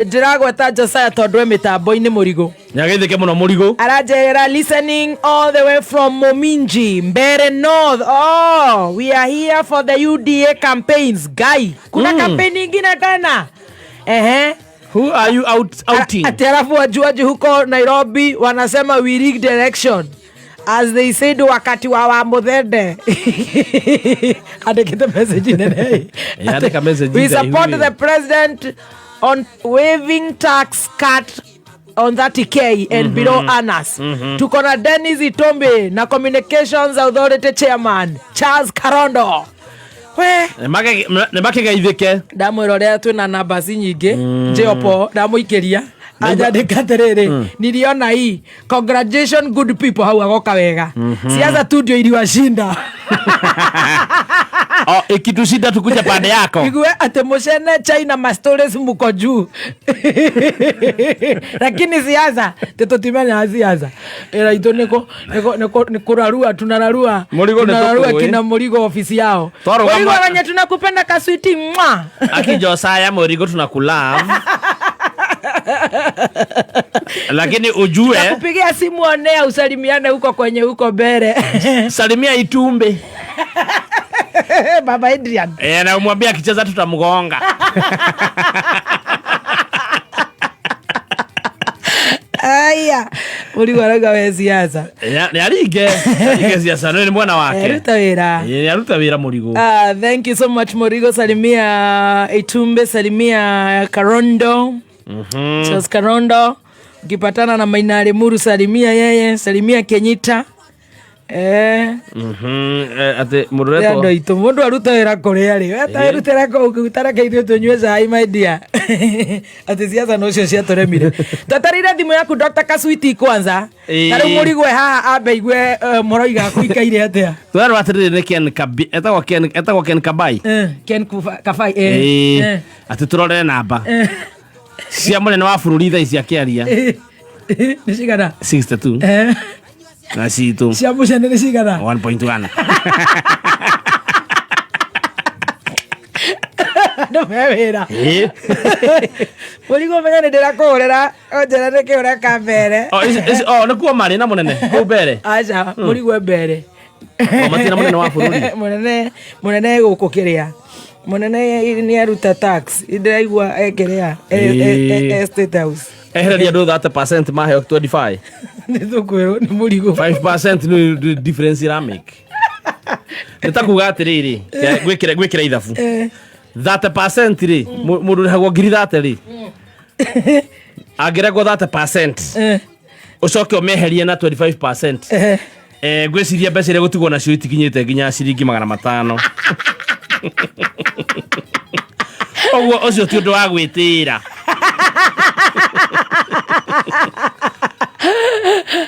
Ndĩragweta Josiah tondũ e mĩtambo-inĩ mũrigo. Nyageithĩke mũno mũrigo. Aranjerera listening all the way from Mominji, Mbere North. Oh, we are here for the UDA campaigns. Guy, kuna campaign ingine tena? Ehe. Who are you out, outing? Ati alafu wajuaji huko Nairobi wanasema we rigged election. As they said wakati wa Wamuthende. Andĩkĩte message nene. Eh, andĩka message We ndaihu support ĩyo. the president on waiving tax cut on 30K and below earners. Tuko na Dennis Itombe na Communications Authority Chairman Charles Karondo. We Nĩ makĩgeithĩke. Ndamwĩra ũrĩa twĩna numbers nyingĩ njĩopo ndamũikĩria anjandĩka atĩrĩrĩ, niliona hii, congratulation good people, hau agoka wega, siasa tu ndio iliwashinda. Oh, ikitushinda tukuja pande yako. Igue atĩ mũcene China ma stories muko juu, lakini siasa tĩtũtimenyaga siasa ĩra itũ nĩ kũrarua tunararua. Mũrigo nĩ tunararua tũkũĩ. Kina mũrigo ofisi yao. Twarũgama- Mũrigo wenye tunakupenda kaswiti mwa. Aki Josiah Mũrigo, tunakulove. Lakini ujue Kupigia simu onea usalimiane huko kwenye huko mbele. Salimia Itumbe. Baba Adrian. Eh, na umwambie akicheza tutamgonga. Aya, mũrigo arauga we siasa. Nĩ aringe siasa nĩ mwana wake. Ruta wĩra. Eh, nĩ aruta wĩra mũrigo. Ah, thank you so much Morigo, salimia Itumbe, salimia Karondo. Charles Karondo. Ukipatana na Maina Limuru salimia yeye, salimia Kenyita. Eh, Eh, atĩ mũndũ nĩ ũretwo andũ aitũ mũndũ aruta wĩra kũrĩa rĩ weterutĩra kũu tareke ithuĩ tũnyue cai, my dear, atĩ ciaca nocio ciatũremire. Twetereire thimũ yaku Dr. Kaswiti kwanza. Ĩĩ. Ta rĩu mũrigo e haha ambe igue mũroiga kũikaire atĩa. Twerwo atĩrĩrĩ nĩ Ken Kabi, etagwo Ken Kabai. Eh, Ken Kabai, eh. Ĩĩ, atĩ tũrore namba cia mũnene wa bũrũri thaa ici akĩaria. Nĩ cigana? 62. Na citũ Cia mũcene nĩ cigana? 1.1. Andũ me wĩra. Ĩĩ. Mũrigo menya nĩ ndĩrakũhũrĩra ũnjĩre nĩkĩ ũreka mbere. Oh, oh, nĩkuo marĩ na mũnene kũu mbere. Aca, mũrigo e mbere. O, matirĩ na mũnene wa bũrũri. Mũnene gũkũ kĩrĩa mũnene nĩ aruta tax ndĩraigua ekĩrĩa Ĩĩ. State House. Ehereria andũ 30% maheo 25. Nĩ tũkwĩrwo nĩ mũrigo. 5% nĩ difference iramake nĩ ta kuga atĩrĩrĩ, gwĩkĩra ithabu 30% rĩ, mũndũ ũrĩhagwo ngiri 30 rĩ, angĩrengwo 30% ũcoke ũmeherie na 25%, ngwĩciria mbeca iria gũtigwo nacio itikinyĩte nginya ciringi 500. Ũguo ũcio ti ũndũ wa gwĩtĩĩra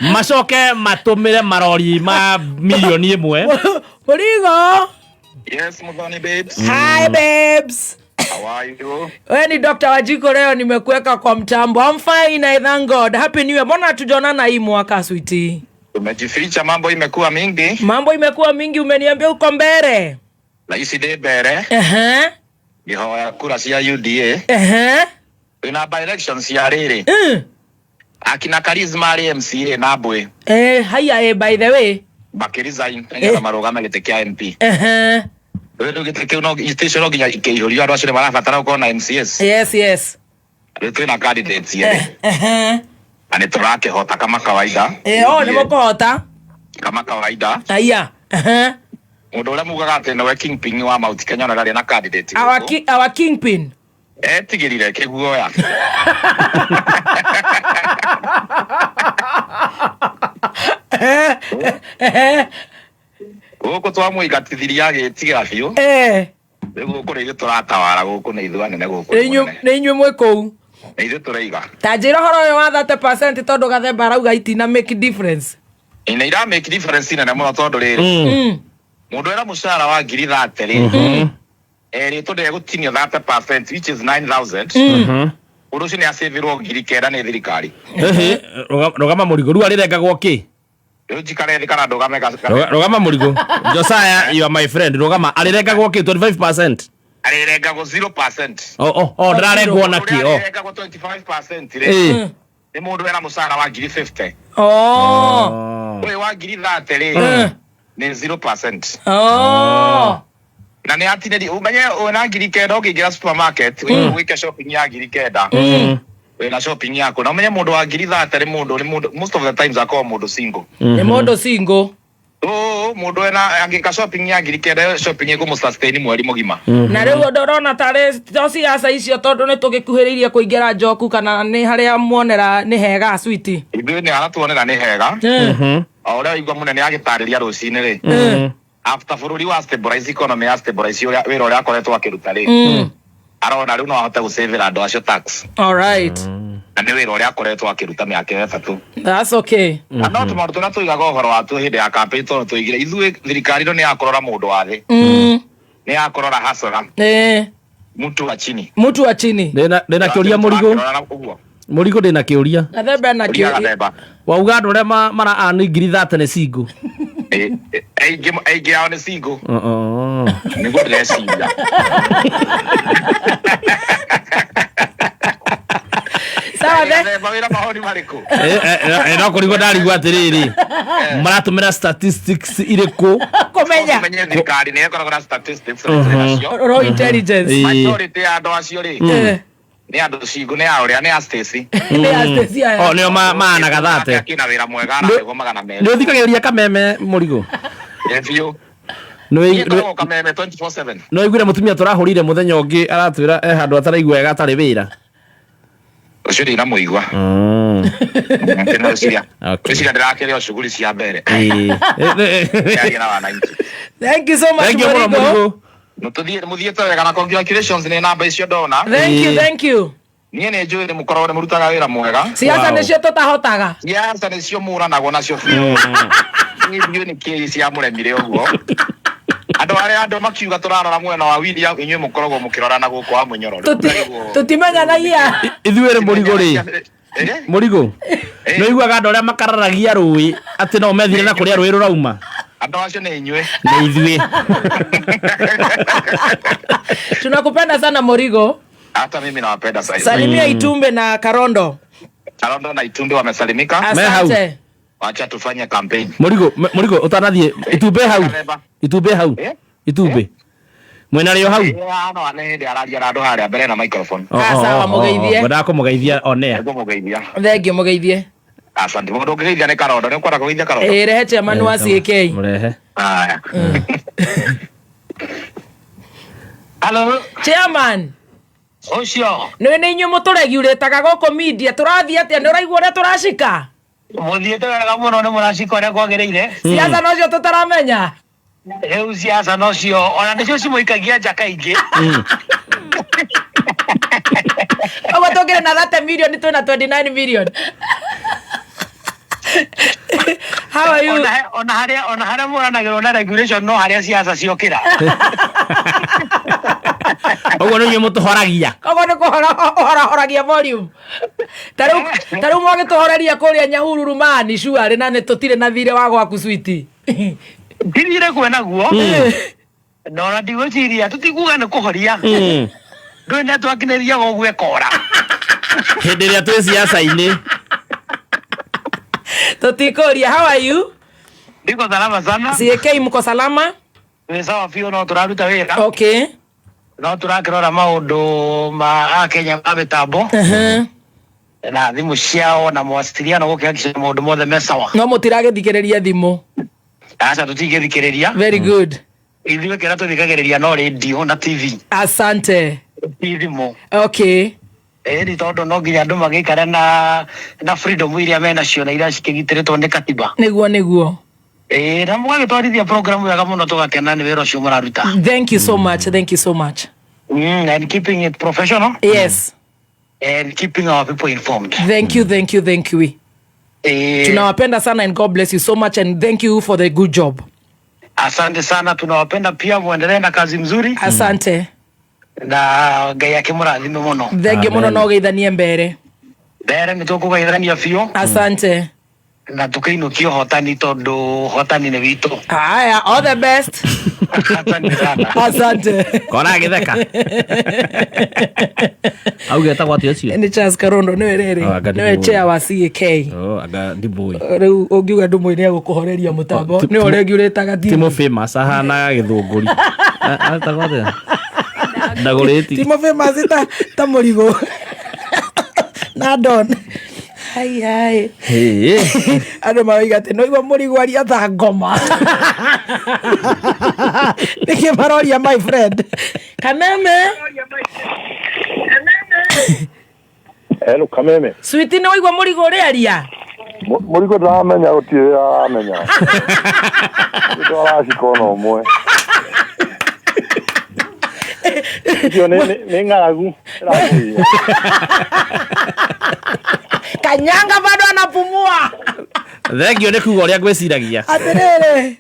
macoke matũmĩre marori ma 1 mirioni. Mũrigo. Yes, Muthoni babes. Hi babes. How are you? We ni Dr. Wajiko, leo nimekuweka kwa mtambo. I'm fine, I thank God. Happy New Year. Mbona hatujaonana hii mwaka, sweetie? Tumejificha, mambo imekuwa mingi. Mambo imekuwa mingi, umeniambia uko mbere. Raici ndĩ mbere ngĩhoya kura cia UDA. Twĩna by elections cia rĩrĩ. Akina Charisma arĩ MCA na Mbui. Eh, haya, by the way. Makĩresign nĩgetha marũgame gĩtĩ kĩa MP. Rĩu gĩtĩ kĩu no itĩ icio no nginya ikĩihũrio, andũ acio nĩ marabatara gũkorwo na MCAs. Rĩu twĩna candidates erĩ na nĩ tũrakĩhota kama kawaida. Eh, oh, nĩ mũkũhota. Kama kawaida. Haya. Mũndũ ũrĩa mugaga atĩ nĩwe kingpin wa Mount Kenya ona ndarĩ na candidate Our, gũkũ. our kingpin. Etigĩrire kĩguoya. Gũkũ twamũingatithirie agĩtigĩra biũ. Rĩu gũkũ nĩ ithuĩ tũratawara, gũkũ nĩ ithuĩ anene gũkũ Nĩ nĩ inyuĩ mũnene. Nĩ inyuĩ mwĩ kũu. Nĩ ithuĩ tũraiga. Ta njĩra ũhoro ũyũ wa 30% tondũ Gathemba arauga itina make difference. Nĩ ira make difference nene mũno tondũ rĩrĩ, mũndũ wĩna mũcara wa ngiri 30 rĩ, erĩtwo ndegũtinio 30% which is 9000, ũndũ ũcio nĩ acĩvĩrwo 9,000 nĩ thirikari. Ĩhĩ, rũgama mũrigo, rĩu arĩrengagwo kĩ? Rĩu njikare thĩ kana ndũgame? Rũgama mũrigo. Josiah, you are my friend, rũgama, arĩrengagwo kĩ 25%? Arĩrengagwo 0%. Oh, ndĩrarengwo na kĩ? Oh. Arĩrengagwo 25% rĩ, nĩ mũndũ wena mũcara wa ngiri 50. Oh. Ũyũ wa ngiri 30 rĩ, nĩ 0%. Oh. Na nĩ atinĩri, ũmenye wĩna 9,000 ũngĩingĩra supermarket wĩke shopping ya 9,000, wĩna shopping yaku. Na ũmenye mũndũ wa ngiri 30 nĩ mũndũ, nĩ mũndũ most of the times akoragwo mũndũ single. Nĩ mũndũ single. Ũ mũndũ wena angĩka shopping ya 9,000, ĩyo shopping ĩkũmũ sustain mweri mũgima. Na rĩu ũndũ ũrona tarĩ to ciaca icio, tondũ nĩ tũgĩkuhĩrĩirie kũingĩra njoku, kana nĩ harĩa muonera nĩ hega, switi? Ithuĩ nĩ aratuonera nĩ hega, o ũrĩa waigua mũnene agĩtarĩria rũcinĩ rĩ, after bũrũri wa stabilize economy, ya stabilize ũrĩa wĩra ũrĩa akoretwo akĩruta rĩ, arona rĩu no ahote gũcĩvĩra andũ acio tax. All right. Na nĩ wĩra ũrĩa akoretwo akĩruta mĩaka ĩyo 3. That's okay. Na no tũmaũndũ tũrĩa tũigaga ũhoro watuo hĩndĩ ya campaign, tondũ tũigire ithuĩ thirikari ĩno nĩ ya kũrora mũndũ wa thĩ, nĩ ya kũrora hasara, mtu wa chini. Mtu wa chini. Ndĩna kĩũria, Mũrigo. Tũrakĩrora ũguo. Mũrigo, ndĩna kĩũria. Gathemba na Ũria. kĩũria. Gathemba. Wauga andũ arĩa mara earn ngiri 30 nĩ single? Aingĩ ao nĩ single. Oh. Nĩguo ndĩreciria. Sawa the. Gathemba, wĩra mahoni marĩkũ? No kũrigwo ndarigwo atĩrĩrĩ, maratũmĩra statistics irĩkũ? Kũmenya. Ũmenye thirikari nĩ ĩkoragwo na statistics nacio. Raw intelligence. Majority ya andũ acio rĩ, nĩ andũ single, nĩ a ũrĩa nĩ a Stacy. Nĩ a Stacy aya. Oh, nĩo maanaga 30. Akĩna wĩra mwega ararĩhwo 200. Nĩ ũthikagĩrĩria Kameme, Mũrigo? Ĩ, biũ. Nĩ Niĩ ngoragwo Kameme 24/7. Nĩ waiguire mũtumia tũrahũrire mũthenya ũngĩ aratwĩra e handũ ataraigua wega, atarĩ wĩra? Ũcio ndinamũigua. Ndĩreciria. Okay. Ndĩreciria ndĩrakĩrĩ o shughuli cia mbere. Nĩaria na wananchi. Thank you so much. Thank you mũno. Mũrigo. Mũrigo. Mũtũthiĩ mũthiĩte wega na congratulations nĩ namba icio ndona. Thank you. Thank you. Niĩ nĩ njũĩ nĩ mũkoragwo nĩ mũrutaga wĩra mwega. Siasa nĩcio tũtahotaga. Siasa nĩcio mũranagwo nacio biũ. Niĩ ndiũĩ nĩ kĩĩ ciamũremire ũguo. Andũ arĩa andũ makiuga tũrarora mwena wa William, inyuĩ mũkoragwo mũkĩrora na gũkũ wa mũnyoro. Tũtimenyanagia. Ithuĩ rĩ, Mũrigo rĩ, Eh? Mũrigo, nĩ ũiguaga andũ arĩa makararagia rũĩ atĩ no methire na kũrĩa rũĩ rũrauma? Andũ acio nĩ inyuĩ. Nĩ ithuĩ. Tunakupenda sana, Morigo. Hata mimi nawapenda saizi. Salimia Itumbe na Karondo. Karondo na Itumbe wamesalimika. Me hau. Asante. Wacha tufanye campaign. Mũrigo, Mũrigo, ũtanathiĩ, Itumbe hau? Gathemba. Itumbe hau? Eh? Itumbe mwena rĩo hau? Eh, no nĩ hĩndĩ araria na andũ harĩa mbere na microphone. Oh, Ah, oh, sawa, oh, mũgeithie. oh, ngwendaga kũmũgeithia onea. Nĩngũmũgeithia. Thank you, mũgeithie. Asante. Mũndũ ũngĩgeithia nĩ Karondo. Nĩ ũkwenda kũgeithia Karondo? Ĩ, rehe chairman wa CAK. Mũrehe. Haya. Hello. Chairman. Ũcio. Nĩ inyuĩ mũtũregurĩtaga gũkũ media. Tũrathiĩ atĩa? Nĩ ũraigua ũrĩa tũracika? Mũthiĩte wega mũno, nĩ mũracika ũrĩa kwagĩrĩire. Siasa nocio tũtaramenya. Rĩu siasa nocio ona nĩcio cimũikagia nja kaingĩ. Ũguo tũngĩrĩ na 30 million, twĩna 29 million. How are you? Ona harĩa mũranagĩrwo na regulation, no harĩa siasa ciokĩra. Ũguo nĩ inyuĩ mũtũhoragia. Koguo nĩ kũhorahoragia volume. Ta rĩu mwagĩtũhoreria kũrĩa Nyahururu mani cuarĩ, na nĩ tũtirĩ na thirĩ wa gwaku, switi. Ndithire kwena guo, na ona ndigwĩciria tũtikuga nĩ kũhoria. Ndũĩ network nĩ ĩthiaga ũguo ĩkora. Hĩndĩ ĩrĩa twĩ siasa-inĩ. Tũtikũria. How are you? Ndiko salama sana. CAK mko salama? Twĩ sawa biũ, no tũraruta wĩra. No tũrakĩrora maũndũ ma akenya ma mĩtambo na thimũ ciao na mawasiliano gũkĩhakikisha maũndũ mothe me sawa. No mũtiragĩthikĩrĩria thimũ? Aca, tũtingĩthikĩrĩria. Very good. Ithuĩ kĩrĩa tũthikagĩrĩria no radio na TV. Asante. Ti thimũ. Ĩni tondũ no nginya andũ magĩikare na freedom iria menacio na iria cikĩgitĩrĩtwo nĩ katiba. Nĩguo. Ĩĩ, na mũgagĩtwarithia program wega mũno, tũgakena nĩ wĩra ũcio mũraruta. Thank you so much, thank you so much. And keeping it professional and keeping our people informed. Thank you, thank you, thank you. Tunawapenda sana and God bless you so much and thank you for the good job. Asante sana, tunawapenda pia, muendelee na kazi mzuri. Asante. Na Ngai akĩmũrathime mũno. Thengiũ mũno. Amen. No geithanie mbere. Mbere nĩ tũkũgeithania biũ. Asante. Na tũkĩinũkia ũhotani tondũ ũhotani nĩ witũ. Haya, all the best. Asante sana. Asante. Kora agĩtheka. Auge etagwo atĩa ũcio? Nĩ Charles Karondo nĩwe rĩrĩ. Oh, anga Nĩwe ndimũĩ. chair wa CAK. Oh, anga ndimũĩ. Rĩu ũngiuga ndũmũĩ nĩ egũkũhoreria mũtambo. Oh, Nĩwe ũrĩa ũngĩ ũrĩtaga Ti Timo. mũ famous ahanaga gĩthũngũri. Etagwo atĩa? Ndagũrĩti. Timo famous ta mũrigo. Na Don. Hai hai. Hĩ. Andũ maroiga atĩ no igua mũrigo aria ta ngoma. Nĩkĩ maroria my friend. Kameme. Hello Kameme. Sweet nĩ waigua mũrigo ũrĩa aria? Mũrigo ndaramenya gũtirĩ wĩra aramenya. Nĩ aracika ona ũmwe. Icio nĩ ng'aragu ĩramũgia. Kanyanga bado anapumua. Thengio nĩ kuga ũrĩa ngwĩciragia. Atĩrĩrĩ.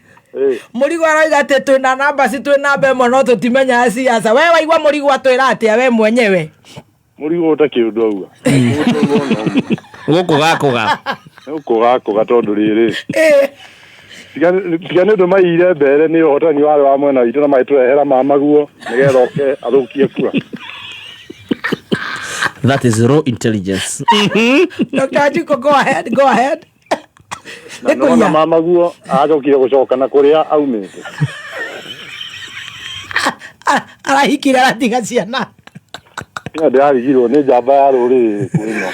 Mũrigo aroiga atĩ twĩna namba ci twĩ namba ĩmwe no tũtimenyaga siasa. We waigua mũrigo atwĩra atĩa we mwenyewe? Mũrigo ũtakĩ ũndũ auga. Gũkũ gakũga. Gũkũ gakũga tondũ rĩrĩ. Tiga nĩ ũndũ maiyire mbere nĩ ũhotani warĩ wa mwena witũ na magĩtũrehera mamaguo nĩgetha oke athũkie kura. That is raw intelligence. Dr. Ajiko, go ahead, go ahead. Na nona mamaguo acokire gũcoka na kũrĩa aumĩte. Arahikire aratiga ciana. Ĩno ndĩrarigirwo nĩ njamba ya rũrĩrĩ ĩrĩkũ ĩno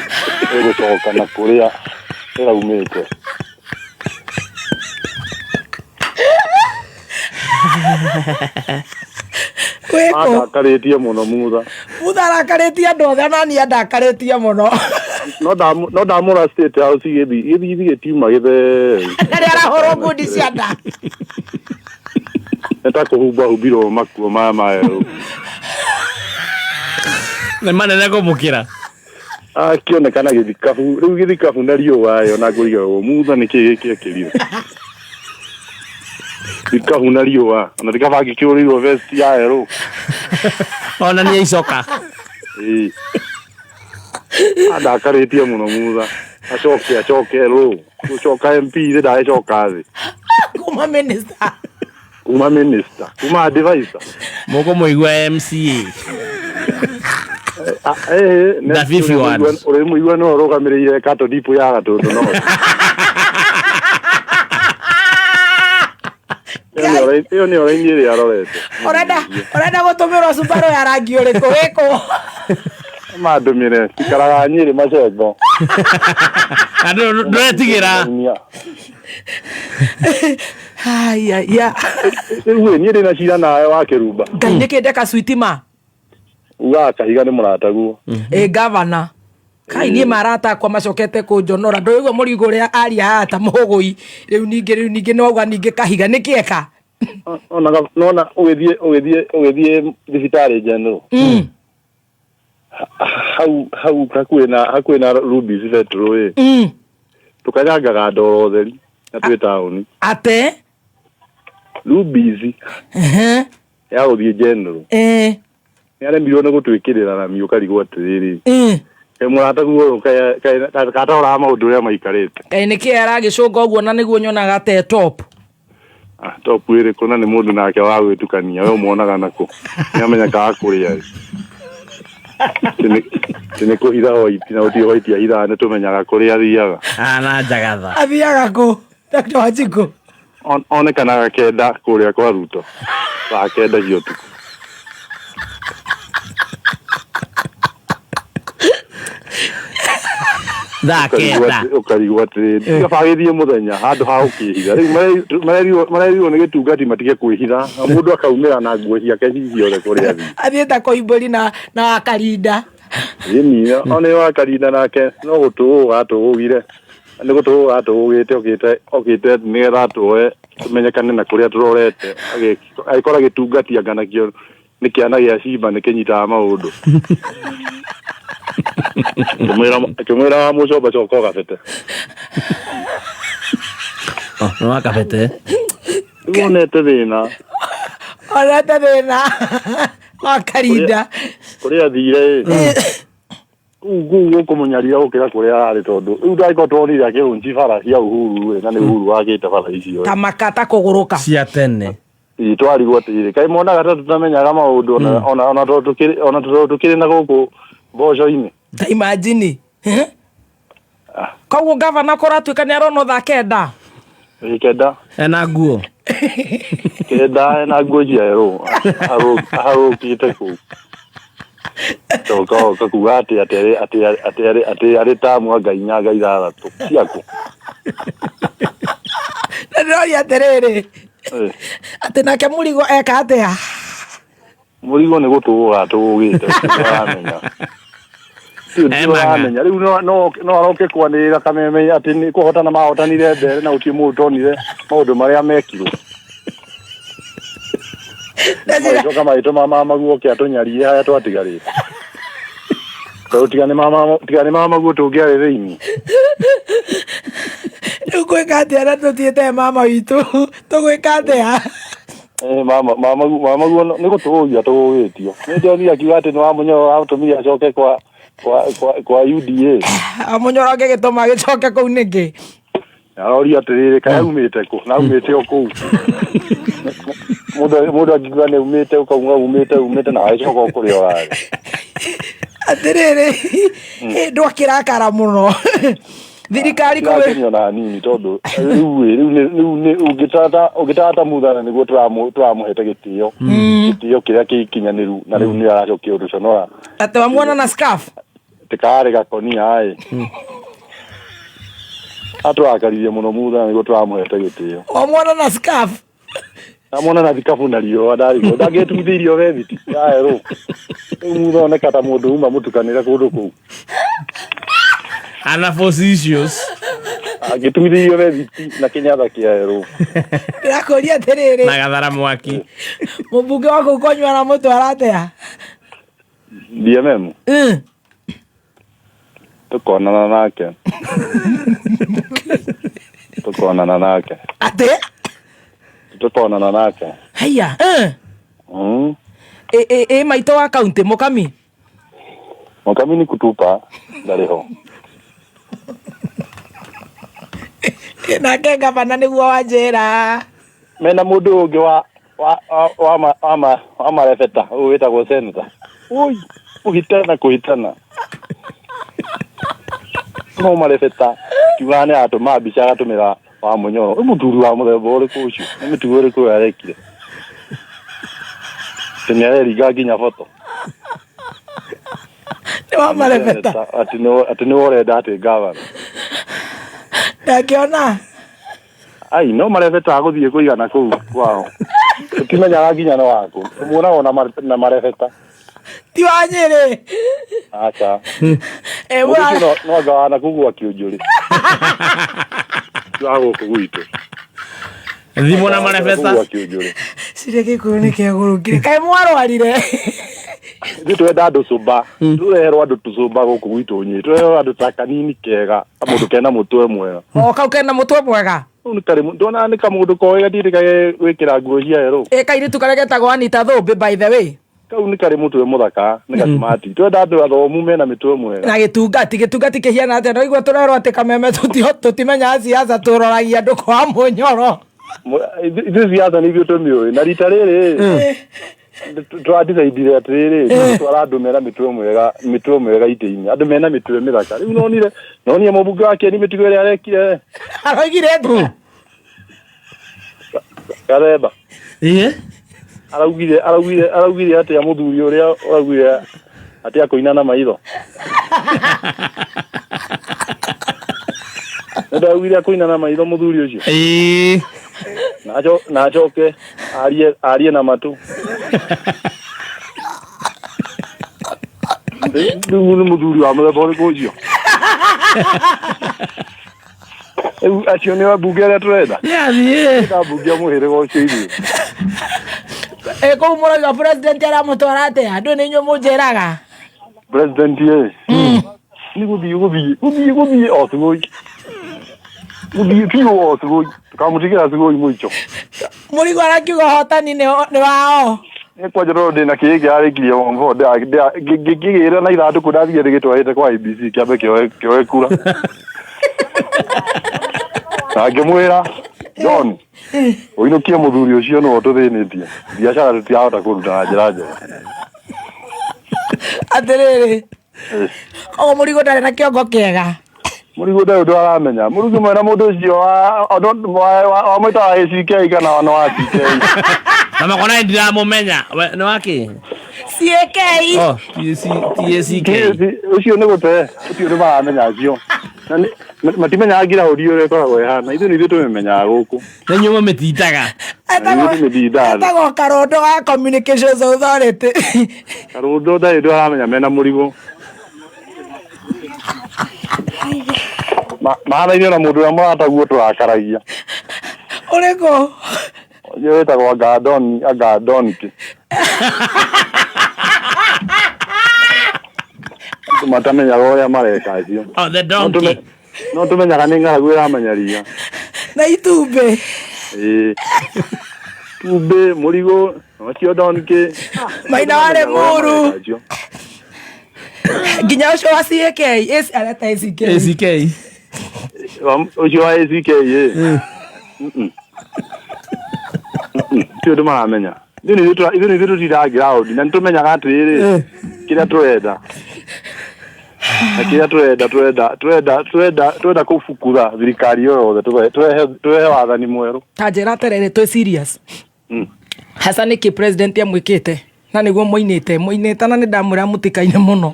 ĩgũcoka na kũrĩa ĩraumĩte. Andakarĩtie mũno Mutha. Mutha arakarĩtie andũ othe ona niĩ andakarĩtie mũno. No ndamũra State House gĩthithi gĩtiuma gĩtheru. Na nĩ arahũrwo ngundi cia nda. Nĩ ta kũhumba humbirwo makuo maya maerũ. Nĩ manene kũmũkĩra. Akĩonekana gĩthikabu rĩu gĩthikabu na riũa ĩyo na ngũrigagwo Mutha nĩkĩ gĩkĩ ekĩrire. Gĩthikabu na riũa ona ti kaba angĩkĩũrĩirwo vest ya erũ. Ona nĩ aicoka. Ĩĩ. Andakarĩtie mũno Mutha. Acoke acoke rũ. Gũcoka MP thĩ ndagĩcoka thĩ. Kuma minister. Kuma minister. Kuma advisor. Mũkũmũigua MCA. The fifth one. Ũrĩmũigua nĩwe ũrũgamĩrĩire Cattle Depot ya Gatũndũ no. Ĩyo nĩyo raini ĩrĩa arorete. Ũrenda gũtũmĩrwo Subaru ya rangi ũrĩkũ wĩkũ? Mandũmĩre ikaraga Nyĩrĩ Macengo. Andũ ndũretigĩra. Haya ya. Rĩu niĩ ndĩna cira nawe wa Kĩrumba. Ngai nĩkĩ ndeka sweet ma? Ugaga Kahiga nĩ mũrataguo. Ĩ gavana. Kai niĩ marata akwa macokete kũnjonora. Ndũigua mũrigo ũrĩa aria haha ta mũgũi. Rĩu ningĩ rĩu ningĩ nĩ wauga ningĩ Kahiga nĩkĩ eka? Ona nona ũgĩthiĩ thibitarĩ General. Hau hau hakuhĩ na Rubis Petrol ĩ. Tũkanyangaga ndoro theri na twĩ taũni. Ate? Rubis. Ya gũthiĩ General. Nĩ aremirwo nĩ gũtwĩkĩrĩra rami ũkarigwo atĩrĩrĩ. Mũrataguo ũyũ kataroraga maũndũ ũrĩa maikarĩte. Kaĩ nĩkĩ aragĩcũnga ũguo na nĩguo nyonaga te top? Top ĩrĩkũ na nĩ mũndũ nake wa gwĩtukania we ũmuonaga nakũ? Nĩ amenyekaga kũrĩa. Nĩ kũhitha white na gũtirĩ white ahithaga nĩ tũmenyaga kũrĩa athiaga. Na njagatha. Athiaga kũ? Dr. Wanjikũ. Onekanaga kenda kũrĩa kwa Ruto. Thaa kenda cia ũtukũ. Thaa kenda. Ũkarigwo atĩrĩrĩ, tiga bagĩthiĩ mũthenya handũ ha gũkĩhitha. Rĩu marerirwo nĩ gĩtungati matige kwĩhitha. Na mũndũ akaumĩra na nguo ciake ciothe kũrĩa athiĩ. Athiĩte kũimbũri na wakarinda. Ĩni, ona wakarinda nake no gũtũgũga atũgũgire. Nĩ gũtũgũga atũgũgĩte okĩte nĩgetha atũoe tũmenyekane na kũrĩa tũrorete. Agĩkora gĩtungati anga nakĩo nĩ kĩana gĩa cimba nĩ kĩnyitaga maũndũ. Akĩmwĩra wa mũcomba coka ũgabete. Nĩ wakabete. Rĩu onete thĩna. Onete thĩna. Wakarinda. Kũrĩa athire ĩ. Kũu kũu gũkũmũnyarira gũkĩra kũrĩa ararĩ, tondũ rĩu ndangĩkorwo tuonire akĩrũnji bara cia Uhuru rĩ, na nĩ Uhuru wakĩte bara icio. Ta makata kũgũrũka. Cia tene. Ĩ, twarigwo atĩrĩrĩ, kaĩ monaga ta tũtamenyaga maũndũ ona tondũ tũkĩrĩ na gũkũ mboco-inĩ. Ta imagine. Eh? Koguo gavana kũratuĩka nĩ arona thaa 9. Ĩ, 9. Ena nguo. 9 ena nguo cia erũ aharũkĩte kũu. Coka oka kuga atĩ atĩ arĩ atĩ atĩ arĩ atĩ arĩ tamu anga 4 anga 6 ciaku. Na ndĩroria atĩrĩrĩ, atĩ nake Mũrigo eka atĩa? Mũrigo nĩ gũtũgũga atũgũgĩte, ũramenya. Ũramenya rĩu no aroke kwanĩrĩra Kameme atĩ nĩ kũhotana mahotanire mbere na gũtirĩ mũndũ ũtonire maũndũ marĩa mekirwo. Magĩcoka magĩtũma mama guo oke atũnyarie harĩa twatigarĩte. Tondũ tiga nĩ mama guo tũngĩarĩ thĩinĩ. Rĩu gwĩka atĩa na tũthiĩte mama witũ? Tũgwĩka atĩa? Mama guo nĩ gũtũgũgia tũgũgĩtio. Nĩ ndĩronire akiuga atĩ nĩ Wamunyoro watũmire acoke kwa UDA. Wamunyoro angĩgĩtũma agĩcoke kũu nĩkĩ? Aroria atĩrĩrĩ, kaĩ aumĩte kũ? Na aumĩte o kũu. Mũndũ angiuga nĩ aumĩte, ũkauga umĩte, umĩte na agĩcoka o kũrĩa ũrarĩ. Atĩrĩrĩ, ndwakĩrakara mũno. Thirikari kũu. Ndirakenio na hanini tondũ rĩu nĩ ũngĩtata Muthana nĩguo tũramũhete gĩtĩo. Gĩtĩo kĩrĩa gĩkinyanĩru na rĩu nĩ aracokia ũtũconora. Atĩ wamuona na scarf? Tĩkarĩ gakonia ĩ. Atũrakaririe mũno Muthana nĩguo tũramũhete gĩtĩo. Wamuona na scarf? Ndamuona na thikabu na riũa ndarigwo. Ndangĩtuithĩirio vethiti ya erũ. Rĩu Mutha oneka ta mũndũ uma mũtukanĩre kũndũ kũu. Ana force issues. Angĩtuithĩirio vethiti na kĩnyatha kĩa erũ. Ndĩrakũria atĩrĩrĩ. Na gathara mwaki. Mũmbunge wa kũu kwanyu aramũtwara atĩa? DMM? Tukonana nake. Tukonana nake. Atĩ? Tukonana nake. Haiya. Ĩ maitũ wa kaunti Mũkami? Mũkami nĩ kutupa ndarĩ ho. Nake gavana nĩguo wanjĩra. Mena mũndũ ũngĩ wa marebeta ũyũ wĩtagwo senator. Oi, kũhitana kũhitana. No marebeta kiuga nĩ atũma mbica agatũmĩra wa Munyoro. Ũyũ mũthuri wa mũthemba ũrĩkũ ũcio? Nĩ mĩtugo ĩrĩkũ ũyũ arekire? Atĩ nĩ areringa nginya boto. Nĩ wa marebeta. Atĩ nĩ ũrenda atĩ gavana. Ndangĩona. Ai, no marebeta agũthiĩ kũigana kũu kwao. Tũtimenyaga nginya nĩ waku. Tũmuonaga na marebeta. Ti wa Nyĩrĩ. Aca. Mũndũ ũcio no anga wa nakũu gwa Kĩũnjũrĩ. Ti wa gũkũ gwitũ. Thimũ na marebeta. Gwa Kĩũnjũrĩ. Cirĩ Gĩkũyũ nĩ kĩagũrũkire. Kaĩ mwarwarire? Ithuĩ twenda andũ cũmba. Tũreherwo andũ tũcũmba gũkũ gwitũ Nyĩrĩ. Tũreherwo andũ ta kanini kega. Kamũndũ kena mũtwe mwega. O kau kena mũtwe mwega. Ndona nĩ kamũndũ koĩ gatiĩte kage gwĩkĩra nguo cia erũ. Ĩ kairĩtu karĩa getagwo Anita Thũmbĩ by the way. Kau nĩ karĩ mũtwe mũthaka, nĩ gacimati. Twenda andũ athomu mena mĩtwe mwega. Na gĩtungati, gĩtungati kĩhiana atĩa? Ndaigua tũrerwo atĩ Kameme tũtimenyaga siasa, tũroragia andũ kwa Mũnyoro. Ithuĩ siasa nĩ ithuĩ tũmĩũĩ. Na rita rĩrĩ, tũradicaidire atĩrĩrĩ, twara andũ mena mĩtwe mwega, mĩtwe mwega itĩ-inĩ. Andũ mena mĩtwe mĩthaka. Rĩu nonire mũmbunge wa Kieni mĩtugo ĩrĩa arekire. Aroigire atĩa? Gathemba. Araugire atĩa mũthuri ũrĩa ũraugire atĩ akũina na maitho? Nĩndaugire akũina na maitho mũthuri ũcio. Na acoke arie na matũ. Rĩu nĩ mũthuri wa mũthemba ũrĩkũ ũcio? Rĩu acio nĩ ambunge arĩa tũrenda? Nĩathiĩ. Nĩ ambunge a mũhĩrĩga ũcio ithuĩ. Kũu mũrauga president aramũtwara atĩa? Andũ nĩ inyuĩ mũnjĩraga. President ĩ. Nĩ gũthiĩ, gũthiĩ, gũthiĩ, gũthiĩ o Sugoi. Gũthiĩ biũ o Sugoi. Tũkamũtigĩra Sugoi mũico. Mũrigo arakiuga ũhotani nĩ wao. Nĩ kwanja tondũ ndĩna kĩĩ kĩrarĩkirie form four ngĩgĩra na ithandũkũ ndathire ndĩgĩtwarĩte kwa IBC kĩambe kĩoe kĩoe kura. Na ngĩmwĩra John, ũinũkie mũthuri ũcio nĩwe ũtũthĩnĩtie. Biacara tũtirahota kũruta na njĩra njega. Atĩrĩrĩ, o mũrigo ndarĩ na kĩongo kĩega. Mũrigo ndarĩ ũndũ aramenya. Mũrigo mwena mũndũ ũcio wa wa mwĩta wa ACK kana wa wa CK. Na makona ndiramũmenya. We nĩ waki? CAK. Oh, TAC TACK. Ũcio nĩ gũte, ũcio nĩ maramenya acio. Na matimenyaga ngiraũndi ũrĩa ĩkoragwo ĩhana. Ithuĩ nĩ ithuĩ tũmĩmenyaga gũkũ. Nĩ inyuĩ mũmĩtindaga. Etagwo Karondo wa Communications Authority. Karondo ndarĩ ũndũ aramenya mena mũrigo. Mahanaine na mũndũ ũrĩa mũrataguo tũrakaragia. Ũrĩkũ? Ũcio wĩtagwo Angadoni, Angadonki. Andũ matamenyaga ũrĩa mareka acio. Oh, the donkey. No tũmenyaga nĩ ng'aragu ĩramenyeria. Na itumbĩ. Ĩĩ. Itumbĩ, mũrigo, ũcio donkey. Maina wa Limuru. Nginya ũcio wa CAK, AC areta ACK. ACK. Ũcio wa ACK ĩ. Ti ũndũ maramenya. Ithuĩ nĩ ithuĩ nĩ ithuĩ tũtindaga ground na nĩ tũmenyaga atĩrĩrĩ kĩrĩa tũrenda. Na kĩrĩa tũrenda tũrenda tũrenda tũrenda tũrenda kũbukutha thirikari ĩyo yothe tũrehe tũrehe wathani mwerũ. Ta njĩra atĩrĩrĩ twĩ serious. Hasa nĩkĩ president amwĩkĩte na nĩguo moinĩte moinĩte na nĩ ndamwĩra mũtikaine mũno.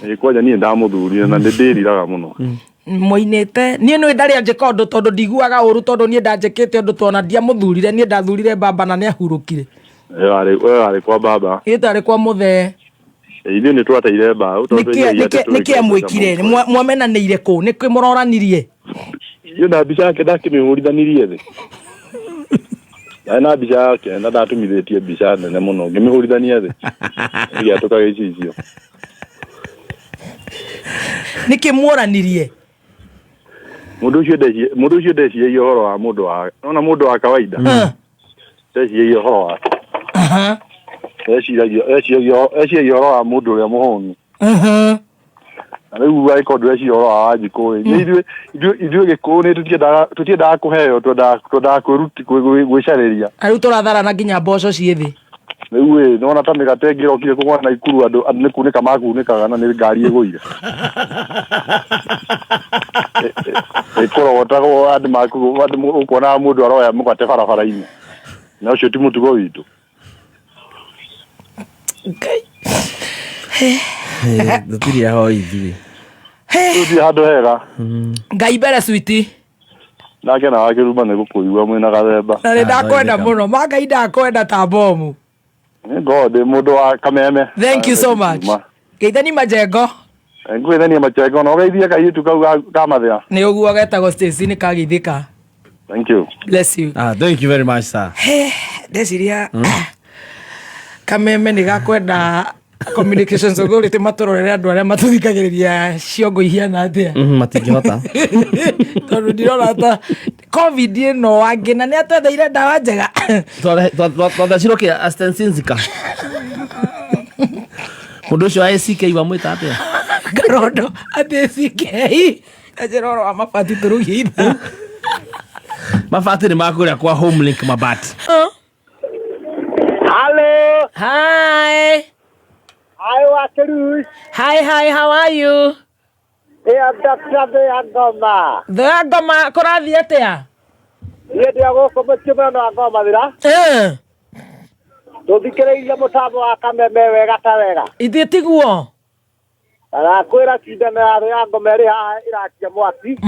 Ĩĩ kwanja niĩ ndamũthurire na nĩ ndĩriraga mũno. Moinĩte niĩ nĩ ndarĩ anjĩka ũndũ tondũ ndiguaga ũru tondũ niĩ ndanjĩkĩte ũndũ tondũ ndiamũthurire niĩ ndathurire baba na nĩ ahurũkire. We warĩ kwa baba. Niĩ ndarĩ kwa mũthee. Ithuĩ nĩ twateire mbaũ tondũ Nĩkĩ nĩkĩ amwĩkire mwamenanĩire kũ nĩkĩ mũroranirie? Iyo na mbica yake ndakĩmĩhũrithanirie thĩ. Ndarĩ na mbica yake na ndatũmithĩtie mbica nene mũno ngĩmĩhũrithania thĩ. Ĩgĩatũka gĩcicio. Nĩkĩ muoranirie? Mũndũ ũcio ndeciria mũndũ ũcio ndeciragia ũhoro wa mũndũ wa nona mũndũ wa kawaida. Ndeciragia ũhoro wake. Eciragia eciragia eciragia ũhoro wa mũndũ ũrĩa mũhũnu. Na rĩu angĩkorwo ndũreciria ũhoro wa Wanjikũ ĩ, nĩ ithuĩ ithuĩ ithuĩ Gĩkũyũ nĩ tũtiendaga tũtiendaga kũheo twendaga twendaga kwĩruti gwĩcarĩria. Na rĩu tũratharana nginya mboco ciĩ thĩ. Rĩu ĩ nĩwona ta mĩgate ĩngĩ ĩrokire kũgwa Naikuru andũ andũ nĩ kunĩka makunĩkaga na nĩ ngari ĩgũire. Ĩkũrogotagwo andũ maku andũ ũkuonaga mũndũ aroya mũgate barabara-inĩ. Na ũcio ti mũtugo witũ. Ngai. Tũtirĩ ahoi ithuĩ. Tũthiĩ handũ hega. Ngai mbere switi. Nake na wakĩruma nĩ gũkũigua mwĩna gathemba. Na nĩ ndakwenda mũno. Ma Ngai ndakwenda ta bomu. Nĩ ngoragwo ndĩ mũndũ wa kameme. Thank you so much. Geithani majengo. Ngwĩthania majengo na ũgeithie kairĩtu kau ka mathĩa. Nĩ ũguo getagwo Stacy nĩ kageithĩka. Thank you. Bless you. Ah, thank you very much sir. Ndeciria kameme nĩ gakwenda communications authority matũrorere andũ arĩa matũthikagĩrĩria ciongo ihiana atĩa. Matingĩhota. Tondũ ndirona ta covid ĩno angĩ na nĩ atwetheire ndawa njega. Twathecirwo kĩ astensinzika. Mũndũ ũcio wa ACK wamwĩta atĩa? Karondo atĩ ACK anjĩra ũhoro wa mabati tũrugie itha. Mabati nĩ makũrĩa kwa Homelink mabati. Hello. Hi. Hi, Wakeru. Hi, hi, how are you? Yeah, Dr. Thea Ngoma. Thea Ngoma, kũrathiĩ atĩa? Niĩ ndĩ o gũkũ mũciĩ mũnene wa Ngoma thira. Tũthikĩrĩirie mũtambo wa Kameme wega ta wega. Ithuĩ tiguo. Arakwĩra cindano ya Thea Ngoma ĩrĩ haha ĩrakia mwaki.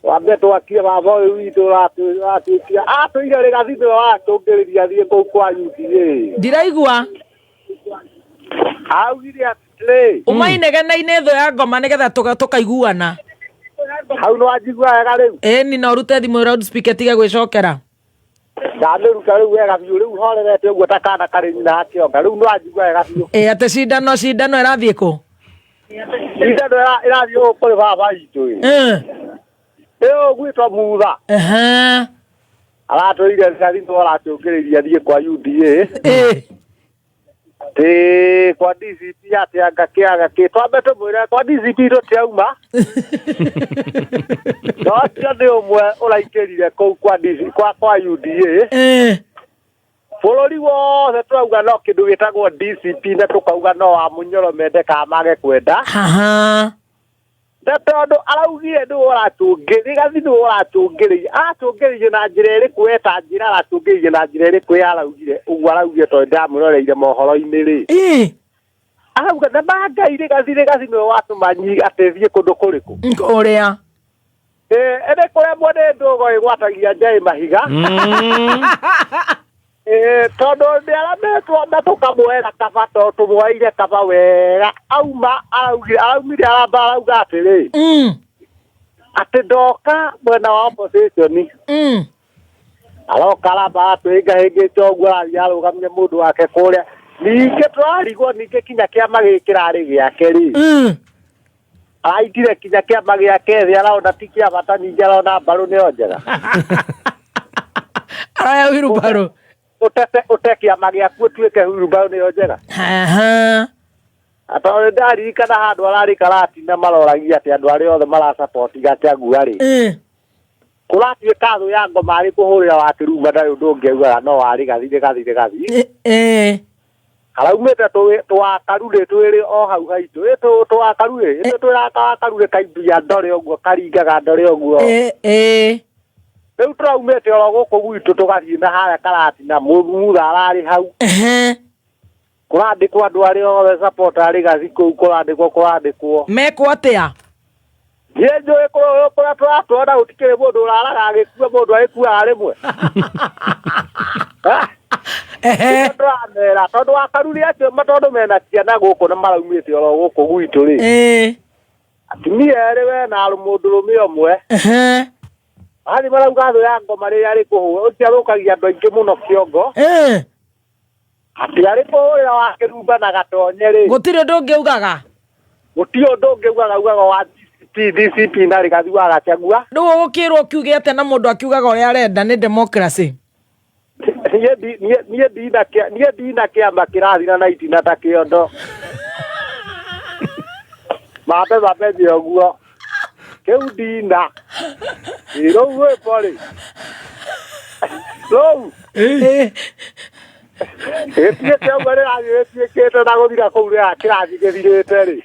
Wambe twakie baba ũyũ witũ ũratuĩkire atũire rĩgathi nĩwe watũngĩrĩria thiĩ kũu kwa UDA. Ndiraigua. Augire atĩrĩ. Uma inegene-inĩ thũ ya ngoma nĩgetha tũkaiguana. Hau nĩwanjigua wega rĩu? Ĩni na ũrute thimũ loudspeaker tige gwĩcokera. Ndamĩruta rĩu wega biũ rĩu horerete ũguo ta kana karĩ nyina akĩonga rĩu nĩwanjigua wega biũ. Ĩ atĩ cindano cindano ĩrathiĩ kũ? Cindano ĩrathiĩ gũkũ kũrĩ baba witũ ĩ. Ĩ ũgwĩtwo Mutha. Aratwĩrire Rigathi nĩwe ũratũngĩrĩirie thiĩ kwa UDA. Eh. Ĩ kwa DCP atĩ anga kĩaga kĩ twambe tũmwĩre kwa DCP tũtiauma. No ũcio nĩ ũmwe ũraingĩrire kũu kwa DC kwa kwa UDA. Eh. Bũrũri wothe tũrauga no kĩndũ gĩtagwo DCP na tũkauga no wa Munyoro mende kana mage kwenda. Haha. Na tondũ araugire nĩwe ũratũngĩ Rigathi nĩwe ũratũngĩrĩirie aratũngĩrĩirie na njĩra ĩrĩkũ eta njĩra aratũngĩrĩirie na njĩra ĩrĩkũ ye araugire ũguo araugire tondũ ndamwĩroreire mohoro-inĩ rĩ. Eh. Arauga na ma Ngai Rigathi Rigathi nĩwe watũma atĩ thiĩ kũndũ kũrĩkũ. Ũrĩa. Ĩ ĩndĩ kũremwo nĩ ndũgo ĩgwatagia njaĩ mahiga. Ĩ tondũ nĩ arametwo na tũkamwoera kaba tondũ tũmwoeire kaba wega auma araugire araumire aramba arauga atĩrĩ atĩ ndoka mwena wa opposition aroka aramba atwĩhĩngahĩngĩte ũguo arathiĩ arũgamia mũndũ wake kũrĩa ningĩ tũrarigwo ningĩ kinya kĩama gĩkĩ kĩrarĩ gĩake rĩ araitire kinya kĩama gĩake thĩ arona ti kĩa bata ningĩ arona mbarũ nĩyo njega Araya wheelbarrow. Ũtete ũte kĩama gĩaku ũtuĩke wheelbarrow nĩyo njega. Haha. Tondũ nĩndaririkana handũ ararĩ Karatina maroragia atĩ andũ arĩa othe marasupport Gachagua rĩ kũratuĩka thũ ya ngoma arĩ kũhũrĩra wa Kĩruma ndarĩ ũndũ ũngĩ augaga no wa Rigathi Rigathi Rigathi. Karaumĩte tũwakarurĩ twĩrĩ o hau haitũ ĩ tũwakarurĩ ĩ twĩraga kawakarurĩ kaimbia ndore ũguo karingaga ndore ũguo. Rĩu tũraumĩte oro gũkũ gwitũ tũgathiĩ na harĩa Karatina Mutha ararĩ hau. Kũrandĩkwo andũ arĩa othe support a Rigathi kũu kũrandĩkwo kũrandĩkwo. Mekwo atĩa? Niĩ njũĩ kũrĩa tũratwara gũtikĩrĩ mũndũ ũraraga agĩkua mũndũ agĩkuaga rĩmwe. Nĩkĩo tũramera tondũ wakaruri acio tondũ mena ciana gũkũ na maraumĩte oro gũkũ gwitũ rĩ. Atumia erĩ we na mũndũrũme ũmwe. Athiĩ marauga thũ ya ngoma rĩrĩa arĩ kũhũra ũcio athũkagia andũ aingĩ mũno kĩongo. Atĩ arĩ kũhũrĩra wa Kĩrumba na Gatonye rĩ. Gũtirĩ ũndũ ũngĩ augaga? Gũtirĩ ũndũ ũngĩ augaga augaga wa DCP DCP na Rigathi wa Gachagua. Rĩu ũgũkĩrwo ũkiuge atĩa na mũndũ akiugaga ũrĩa arenda nĩ democracy? Niĩ ndina kĩama kĩrathira na itina ta kĩondo. Mambe mamenye ũguo. Kĩu ndina. Ĩ rũu rwĩmbo rĩ. Rũu. Gĩtuĩke ũguo rĩrathiĩ rĩtuĩkĩte na gũthira kũu kĩrathiĩ gĩthirĩte rĩ.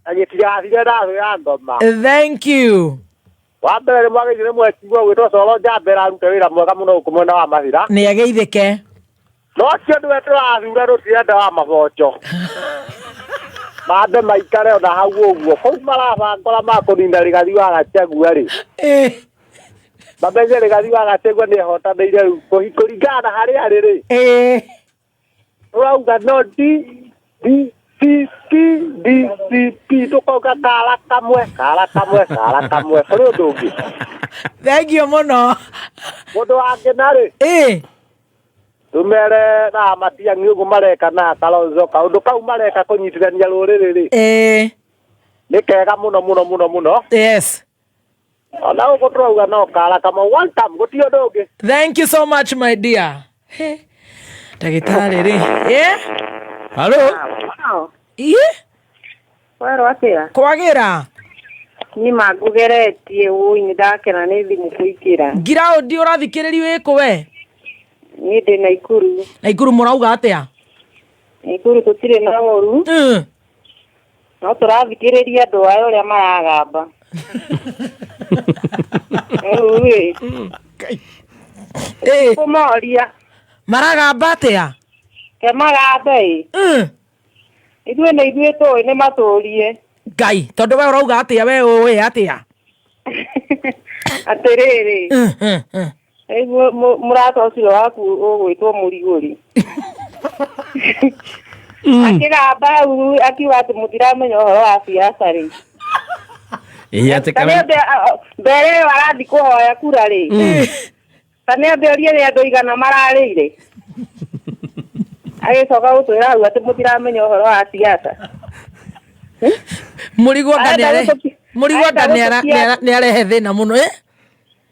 Na gĩtigathire na thũ ya ngoma. Thank you. Wa mbere nĩ mwagĩrĩire nĩ mwekigwo gwĩtwo Coro Njambe ararute wĩra mwega mũno gũkũ mwena wa Mathira. Nĩ ageithĩke. No ũcio nĩwe tũrathura tũtirenda wa maboco. Mambe maikare ona hau ũguo. Kũu marabangora ma kũnina Rigathi wa Gachagua rĩ. Mamenye Rigathi wa Gachagua nĩ ehotanĩire rĩu kũringana na harĩa arĩ rĩ. Tũrauga no D D C P D C P tũkauga kara kamwe kara kamwe kara kamwe kũrĩ ũndũ ũngĩ. Thank you mũno. Mũndũ wangĩ narĩ. Tũmere na Matiang'i ũguo mareka na Kalonzo kaũndũ kau mareka kũnyitithania rũrĩrĩ rĩ. Nĩ kega mũno mũno mũno mũno. Yes. Ona gũkũ tũrauga no kara kamwe one time gũtirĩ ũndũ ũngĩ. Thank you so much my dear. He. Ndagĩtarĩ rĩ. Hello. Iye? Werwo atĩa? Kwagĩra. Niĩ mangũgeretie ũi nĩ ndakena nĩ thimũ kũingĩra. Ngiraũndi ũrathikĩrĩrio ĩkũ we? Niĩ ndĩ Naikuru. Naikuru mũrauga atĩa? Naikuru tũtirĩ na ũru. No tũrathikĩrĩria andũ aya ũrĩa maragamba. Rĩu rĩ. Kũmoria. Maragamba atĩa? Ke magambe ĩ. Ithuĩ nĩ ithuĩ tũĩ nĩ matũrie. Ngai, tondũ we ũrauga atĩa we ũĩ atĩa? Atĩrĩrĩ. Rĩu mũrata ũcio waku ũgwĩtwo Mũrigũri. Akĩgamba hau akiuga atĩ mũtiramenya ũhoro wa siasa rĩ. Ĩĩ atĩ Ta nĩ mbere ĩyo arathiĩ kũhoya kura rĩ. Ta nĩ ambe orie nĩ andũ aigana mararĩire. Agĩcoka gũtwĩra hau atĩ mũtiramenya ũhoro wa siasa. Mũrigũ anga nĩ arehe thĩna mũno, eh?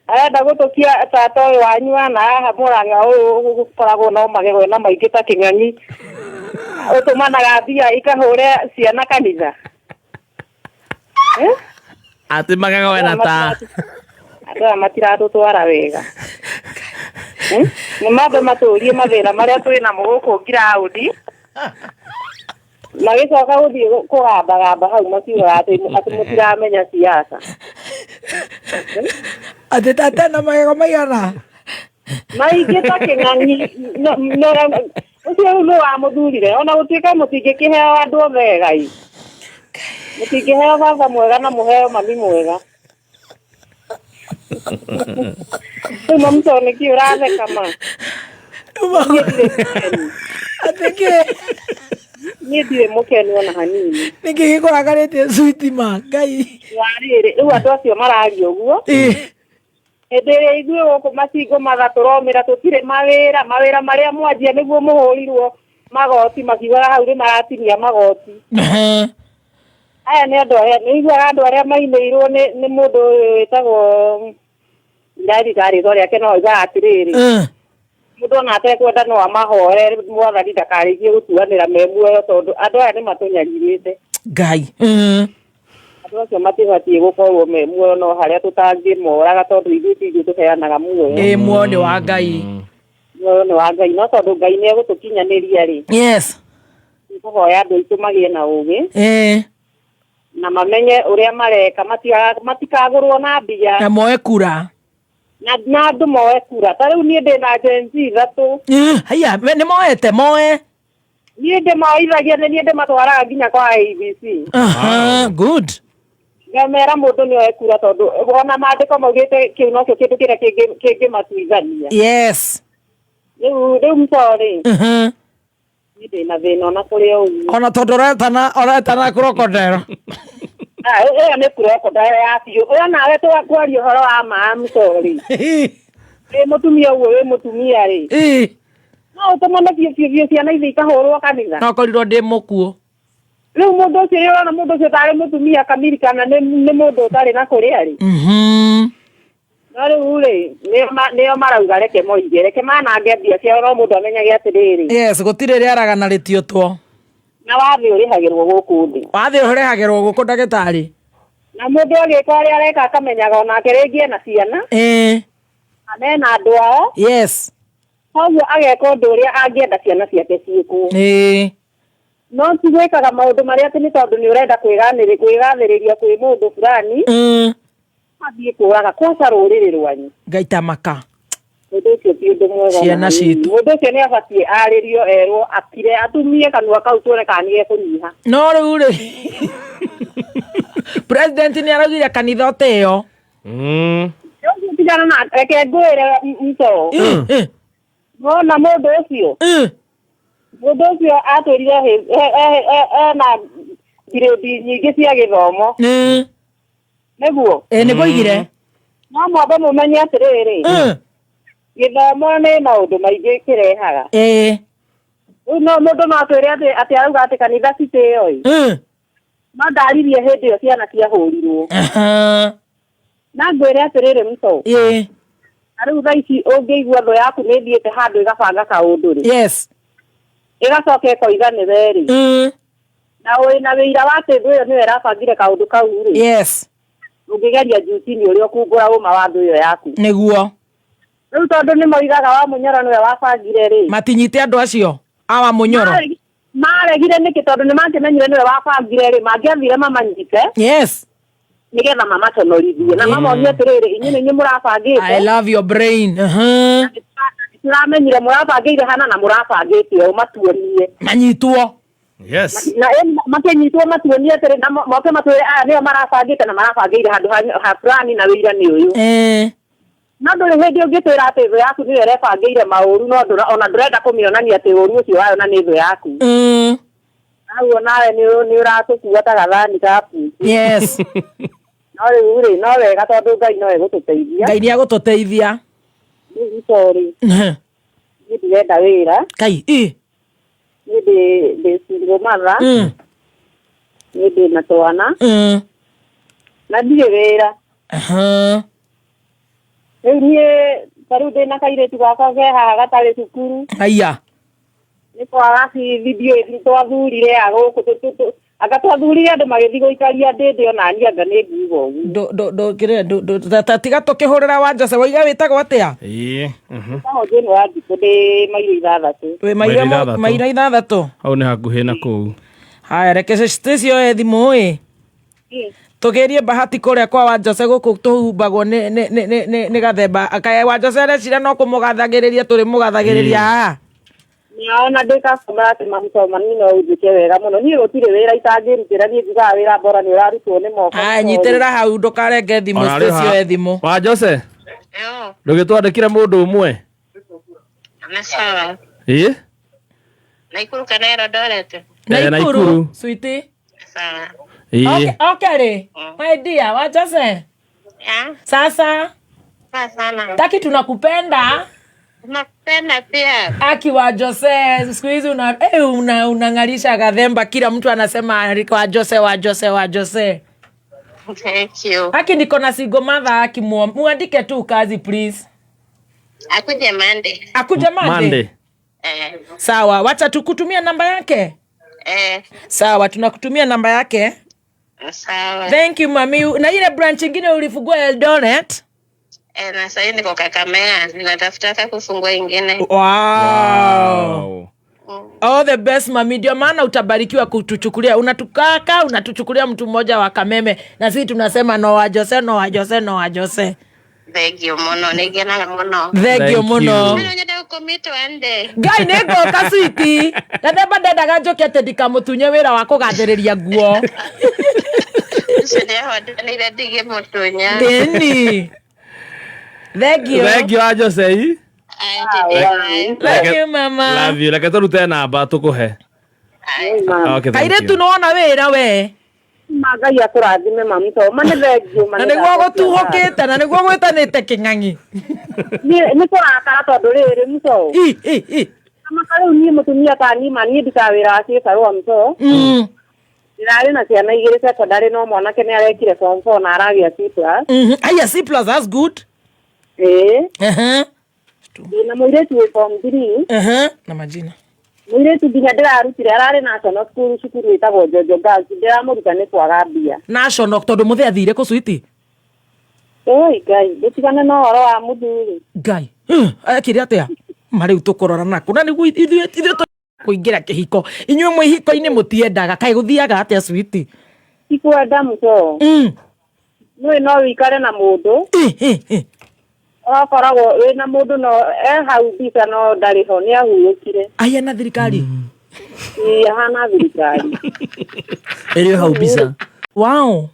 Arenda gũtũkia tata ũyũ wanyu wa na haha Mũrang'a ũyũ ũkoragwo no magego na maingĩ ta kĩng'ang'i. Ũtũmanaga mbia ikahũre ciana kanitha. Eh? Atĩ magego wena ta. Andũ aya matiratũtwara wega. Eh? Nĩ mambe matũrie mathĩna marĩa twĩ namo gũkũ ngiraũndi. Magĩcoka gũthiĩ kũgambagamba hau makiugaga atĩ atĩ mũtiramenya siasa. Atĩ tata na magego maigana? Maingĩ ta kĩng'ang'i ũcio rĩu nĩ wamũthurire ona gũtuĩka mũtingĩkĩheo andũ othe ega ĩ. Mũtingĩheo baba mwega na mũheo mami mwega. Rĩu mamu to nĩkĩ ũratheka ma? Niĩ ndirĩ mũkenu. Atĩ kĩ? Niĩ ndirĩ mũkenu ona hanini. Nĩkĩ gĩkũrakarĩtie switi ma? Ngai. Wa rĩrĩ, rĩu andũ acio mararia ũguo. Hĩndĩ ĩrĩa ithuĩ gũkũ macingo matha tũromĩra tũtirĩ mawĩra, mawĩra marĩa mwanjia nĩguo mũhũrirwo magoti makiugaga hau nĩ maratinia magoti. Aya nĩ andũ arĩa nĩ ũiguaga andũ arĩa mainĩirwo nĩ nĩ mũndũ ũyũ wĩtagwo ndarika rĩtwa rĩake no oigaga atĩrĩrĩ mũndũ ona atekwenda no amahoe mwathani ndakarĩkie gũtuanĩra me muoyo tondũ andũ aya nĩ matũnyarirĩte. Ngai. Andũ acio matibatiĩ gũkorwo me muoyo no harĩa tũtangĩmoraga tondũ ithuĩ ti ithuĩ tũheanaga muoyo. Ĩ muoyo nĩ wa Ngai. Muoyo nĩ wa Ngai no tondũ Ngai nĩ egũtũkinyanĩria rĩ. Yes. Nĩkũhoya andũ aitũ magĩe na ũgĩ. Na mamenye ũrĩa mareka matikagũrwo na mbia. Na moe kura. Na andũ moe kura. Ta rĩu niĩ ndĩ na Gen Z ithatũ. Haiya, nĩ moete, moe. Niĩ ndĩmoithagia, nĩ niĩ ndĩmatwaraga nginya kwa IEBC. Aha, good. Ngamera mũndũ nĩ oe kura tondũ ona maandĩko maugĩte kĩu nokĩo kĩndũ kĩrĩa kĩngĩmatuithania. Yes. Rĩu rĩu mtorĩ. Niĩ ndĩna thĩna ona kũrĩ o ũguo. Ona tondũ ũretana crocodile. Ah, ĩyo nĩ crocodile ya biũ. Ũyũ nawe twakwaria ũhoro wa ma mtorĩ. Wĩ mũtumia ũguo wĩ mũtumia rĩ. No ũtũmane biũ biũ biũ ciana ithi ikahũrwo kanitha. No korirwo ndĩ mũkuũ. Rĩu mũndũ ũcio rĩ ũrona mũndũ ũcio tarĩ mũtumia kamiri kana nĩ mũndũ ũtarĩ na kũrĩa rĩ. No rĩu rĩ nĩo marauga reke moige reke manange mbia ciao no mũndũ amenyage atĩrĩrĩ. Yes, gũtirĩ rĩaraga na rĩtiũtwo. Na wathĩ ũrĩhagĩrwo gũkũ thĩ. Wathĩ ũrĩhagĩrwo gũkũ ndagĩtarĩ. Na mũndũ agĩka ũrĩa areka akamenyaga onake rĩngĩ ena ciana. Kana ena andũ ao. Yes. Koguo ageka ũndũ ũrĩa angĩenda ciana ciake ciĩkwo. No ti gwĩkaga maũndũ marĩa atĩ nĩ tondũ nĩ ũrenda kwĩgathĩrĩria kwĩ mũndũ fulani. Athiĩ kũraga kwaca rũrĩrĩ rwanyu. Ngai ta maka. Ũndũ ũcio ti ũndũ mwega ona Ciana hanini. citũ. Mũndũ ũcio nĩ abatiĩ arĩrio erwo akire atumie kanua kau tuone kana nĩ gekũnyiha. No rĩu rĩ President nĩ araugire kanitha ũtĩo. Ũcio tigana na reke ngwĩre mto. Wona mũndũ ũcio? Mũndũ ũcio atwĩrire ena grade nyingĩ cia gĩthomo. Nĩguo? Nĩguo oigire. No mwambe mũmenye atĩrĩrĩ. Gĩthomo nĩ maũndũ maingĩ kĩrehaga. Rĩu no mũndũ no atwĩre atĩ arauga atĩ kanitha citĩo ĩ. No ndaririe hĩndĩ ĩyo ciana ciahũrirwo. Na ngwĩre atĩrĩrĩ mto. Na rĩu thaa ici ũngĩigua thũ yaku nĩ ĩthiĩte handũ ĩgabanga kaũndũ rĩ. Yes. Ĩgacoka ĩkoiga nĩ we rĩ. Na wĩna wĩira wa atĩ thũ ĩyo nĩyo ĩrabangire kaũndũ kau rĩ. Yes. Ũngĩgeria juu chini ũrĩa ũkumbũra ũma wa thũ ĩyo yaku. Nĩguo. Rĩu tondũ nĩ moigaga wa Mũnyoro nĩwe wabangire rĩ. Matinyite andũ acio a wa Mũnyoro. Maregire nĩkĩ tondũ nĩ makĩmenyire nĩwe wabangire rĩ, mangĩathire mamanyite. Yes. Nĩgetha mamaconorithie na mamonie atĩrĩrĩ, inyuĩ nĩ inyuĩ mũrabangĩte. I love your brain. Tũramenyire mũrabangĩire hana na mũrabangĩte ũũ, matuonie. Manyitwo. Yes. Na makĩnyitwo matuonie atĩrĩ, na moke matwĩre aya nĩo marabangĩte na marabangĩire handũ ha fulani na wĩira nĩ ũyũ. No ndũrĩ hĩndĩ ũngĩtwĩra atĩ thũ yaku nĩyo ĩrebangĩire maũru, no ona ndũrenda kũmĩonania atĩ ũru ũcio wayo na nĩ thũ yaku. Hau onawe nĩ ũratũkua ta gathani ka pusi. Yes. No rĩu rĩ, no wega tondũ Ngai no egũtũteithia. Ngai nĩ egũtũteithia. Rĩu sorry. Niĩ ndirenda wĩra. Kai, ĩ. Niĩ ndĩ single mother. Niĩ ndĩ na twana. Na ndirĩ wĩra. Rĩu niĩ ta rĩu ndĩna kairĩtu gakwa ke haha gatarĩ cukuru. Aya. Nĩ kwaga bithi, ndiũĩ twathurire a gũkũ, anga twathurire andũ magĩthiĩ gũikaria ndĩndĩ ona niĩ anga nĩ nguga ũguo. Kĩrĩa tiga tũkĩhũrĩra wa Jose, waiga wĩtagwo atĩa? Ĩĩ. Ĩtagwo Jane wa Ndukũ, ndĩ mairo 6. Wĩ Mairo 6. Mairo 6. Hau nĩ hakuhĩ na kũu. Haya, reke Stacy oe thimũ ĩ. Tũgerie bahati kũrĩa kwa wa Jose gũkũ tũhumbagwo nĩ gathemba. Kaĩ wa Jose arecira no kũmũgathagĩrĩria tũrĩmũgathagĩrĩria haha? Naona ndĩ customer atĩ maguta niĩ no ũnjĩke wega mũno. Niĩ gũtirĩ wĩra itangĩrutĩra, niĩ njugaga wĩra bora nĩ ũrarutwo nĩ moko. Haya, nyitĩrĩra hau ndũkarenge thimũ. Ona rĩu Stacy oe thimũ. Wa Jose, ndũgĩtwandĩkĩre mũndũ ũmwe. Nĩ sawa. Ĩĩ. Naikuru kana Eldoret? Naikuru. Naikuru. Sweetie. Sawa. Ĩĩ. Okay, okay rĩ. My dear, wa Jose. Ya, Sasa sawa sana. Taki tunakupenda. Nakupenda pia. Aki wa Jose, siku hizi unang'arisha Gathemba, kila mtu anasema wa Jose, wa Jose, wa Jose. Thank you. Aki niko na single mother, aki muandike tu kazi please. Akuje Monday. Akuje Monday. Monday. Sawa, wacha tukutumia namba yake. Sawa, tunakutumia namba yake. Sawa. Thank you mami. Na ile branch nyingine ulifungua Eldoret? Na sasa niko Kakamega, ninatafuta kufungua ingine. Wow. Wow. All the best mami, ndio maana utabarikiwa kutuchukulia. Unatukaka, unatuchukulia mtu mmoja wa Kameme na sisi tunasema no wa Jose, no wa Jose, no wa Jose. Thank you muno, nĩngenaga mũno. Thank you Thank muno. you. No nyende gũkũmeet one day. Ngai nĩ ngoka switi. Gathemba ndendaga njoke atĩ ndikamũtunye wĩra wa kũgathĩrĩria nguo. Ũcio nĩahondanĩire ndigĩmũtunya. Ĩni. Thank you. Thank you wa Jose. Aye, bye. Thank you mama. Love you. Reke tũrute namba tũkũhe. Aye. Okay, thank Kairĩtu you. nĩwona wĩra we. Ma Ngai akũrathime mami to ma nĩ thengiũ ma Na nĩ nĩguo ndacokia gũtuhũkĩte na nĩguo gwĩtanĩte kĩng'ang'i. ngatho. Nĩ kũrakara tondũ rĩrĩ mto. I i i. Maka rĩu niĩ mũtumia ta niĩ ma niĩ ndutaga wĩra wa kĩbarũa mto. Ndĩrarĩ na ciana 2 secondary no mwanake nĩ arekire form 4 na aragĩa C plus. Aya, C plus, that's good. Ĩĩ. Ndĩna mũirĩtu wĩ form 3. Na majina. Mũirĩtu nginya ndĩrarutire ararĩ national school, cukuru ĩtagwo Jojo Girls, ndĩramũruta nĩ kwaga mbia. National tondũ mũthee athire kũ switi? Oi Ngai, ndũtigane na ũhoro wa mũthuri. Ngai. Ekire atĩa? Ma rĩu tũkũrora nakũ na nĩguo ithuĩ kũingĩra kĩhiko. Inyuĩ mwĩ ihiko-inĩ mũtiendaga, kaĩ gũthiaga atĩa switi? Ti kwenda mũto. Nĩũĩ no wĩikare na mũndũ. Ũgakoragwo wĩna mũndũ no e hau mbica no ndarĩ ho, nĩ ahurũkire. Aya na thirikari. Ĩĩ, ahana thirikari. Ĩrĩ hau mbica. Wow.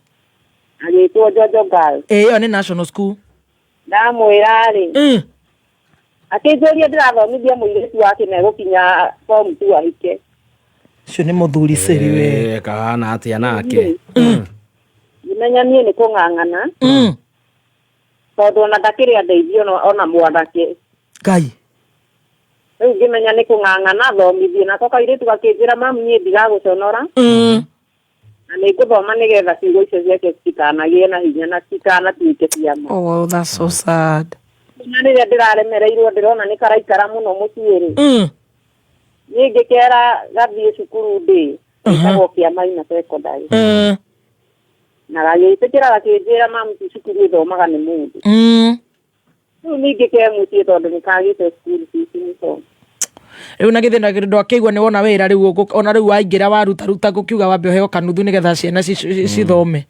Agĩtwo Jojo Girls. Ĩyo nĩ national school. Ndamwĩra rĩ. Akĩnjũria ndĩrathomithia mũirĩtu wake na egũkinya form 2 ahike. Ũcio nĩ mũthuri cĩri we. Kahana atĩa nake? Ngĩmenya niĩ nĩ kũng'ang'ana. Tondũ ona ndakĩrĩ andeithio ona mwanake. Ngai. Rĩu ngĩmenya nĩ kũng'ang'ana thomithie nako kairĩtu gakĩnjĩra mamu niĩ ndigagũconora. Na nĩ ngũthoma nĩgetha ciugo icio ciake citikanagĩe na hinya na citikanatuĩke cia ma. Oh, that's so sad. Na rĩrĩa ndĩraremereirwo ndĩrona nĩ karaikara mũno mũciĩ rĩ. Niĩ ngĩkera gathiĩ cukuru ndĩ. Ĩtagwo Kĩamaina Secondary. Na gagĩtĩkĩra gakĩnjĩra mamu ti cukuru ĩthomaga nĩ mũndũ. Rĩu ningĩ ke mũciĩ tondũ nĩ kagĩte school fees nĩko. Rĩu na githĩ ndwakĩigua nĩ wona wĩra rĩu ona rĩu waingĩra warutaruta ngũkiuga wambe ũheo kanuthu nĩgetha ciana cithome.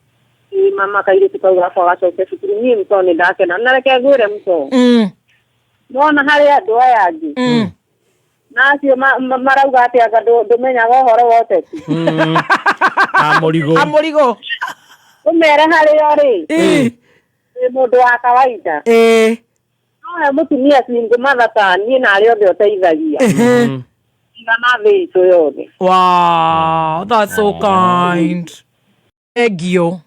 Ĩ mama kairĩtu kau gakwa gacoke cukuru niĩ mũto nĩ ndakena na reke ngwĩre mũto. Nĩwona harĩ andũ aya angĩ. Na acio marauga atĩ anga ndũmenyaga ũhoro wa ũteti. Amũrigũ. Amũrigũ. Ũmere harĩo rĩ. Wĩ mũndũ wa kawaida. No he mũtumia single mother ta niĩ na arĩa othe ũteithagia. Igana thĩ itũ yothe. Wow, that's so kind. Thank you.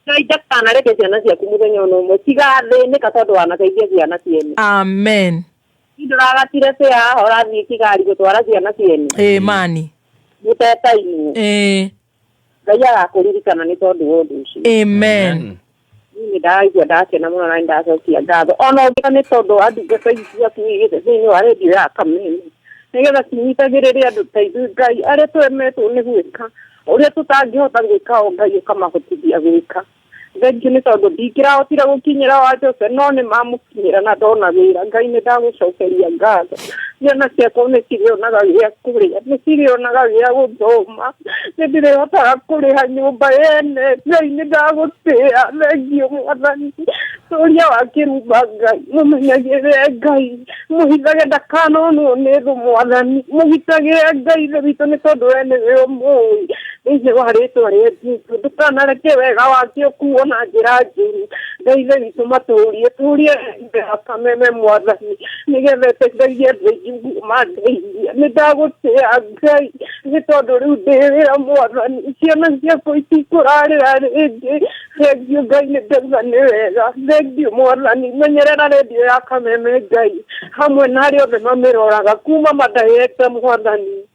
Ngai ndakanareke ciana ciaku mũthenya ona ũmwe cigathĩnĩka tondũ wanateithia ciana ciene. Amen. Ndũragatire cia haha ũrathiĩ Kigali gũtwara ciana ciene. Ĩĩ mani. Mũtetainwo. Ĩĩ. Ngai agakũririkana nĩ tondũ wa ũndũ ũcio. Amen. Nĩ ndaigua ndakena mũno na nĩ ndacokia ngatho ona ũngĩka nĩ tondũ wa ndungata ici ciaku igĩte thĩinĩ wa redio ya Kameme nĩgetha cinyitagĩrĩre andũ ta ithuĩ Ngai arĩa twemetwo nĩ gwĩka ũrĩa tũtangĩhota gwĩka o Ngai ũkamahotithia gwĩka. Thengiũ nĩ tondũ ndingĩrahotire gũkinyĩra wa Jose no nĩ mamũkinyĩra na ndona wĩra. Ngai nĩ ndagũcokeria ngatho. Ciana ciakwa nĩ cirĩonaga gĩa kũrĩa, nĩ cirĩonaga gĩa gũthoma, nĩ ndĩrĩhotaga kũrĩha nyũmba yene. Ngai nĩ ndagũtĩa, thengiũ Mwathani. Tũria wa kĩrumba Ngai, mũmenyagĩrĩre Ngai, mũhithage ndakanonwo nĩ thũ Mwathani, mũgitagĩre Ngai ithe witũ nĩ tondũ we nĩwe ũmũĩ. Thĩinĩ wa rĩtwa rĩa Jesũ, ndũkanareke wega wake ũkuo na njĩra njũru. Ngai ithe witũ matũrie, tũrie ya Kameme Mwathani, nĩgetha ĩteithagie andũ aingĩ ũguo mandeithia. Nĩ ndagũtĩa Ngai nĩ tondũ rĩu ndĩ wĩra Mwathani, ciana ciakwa itikũrarĩra rĩngĩ. Thengiũ Ngai nĩ ndauga nĩ wega. Thengiũ Mwathani, menyerera redio ya Kameme Ngai hamwe na arĩa othe mamĩroraga kuma madirector Mwathani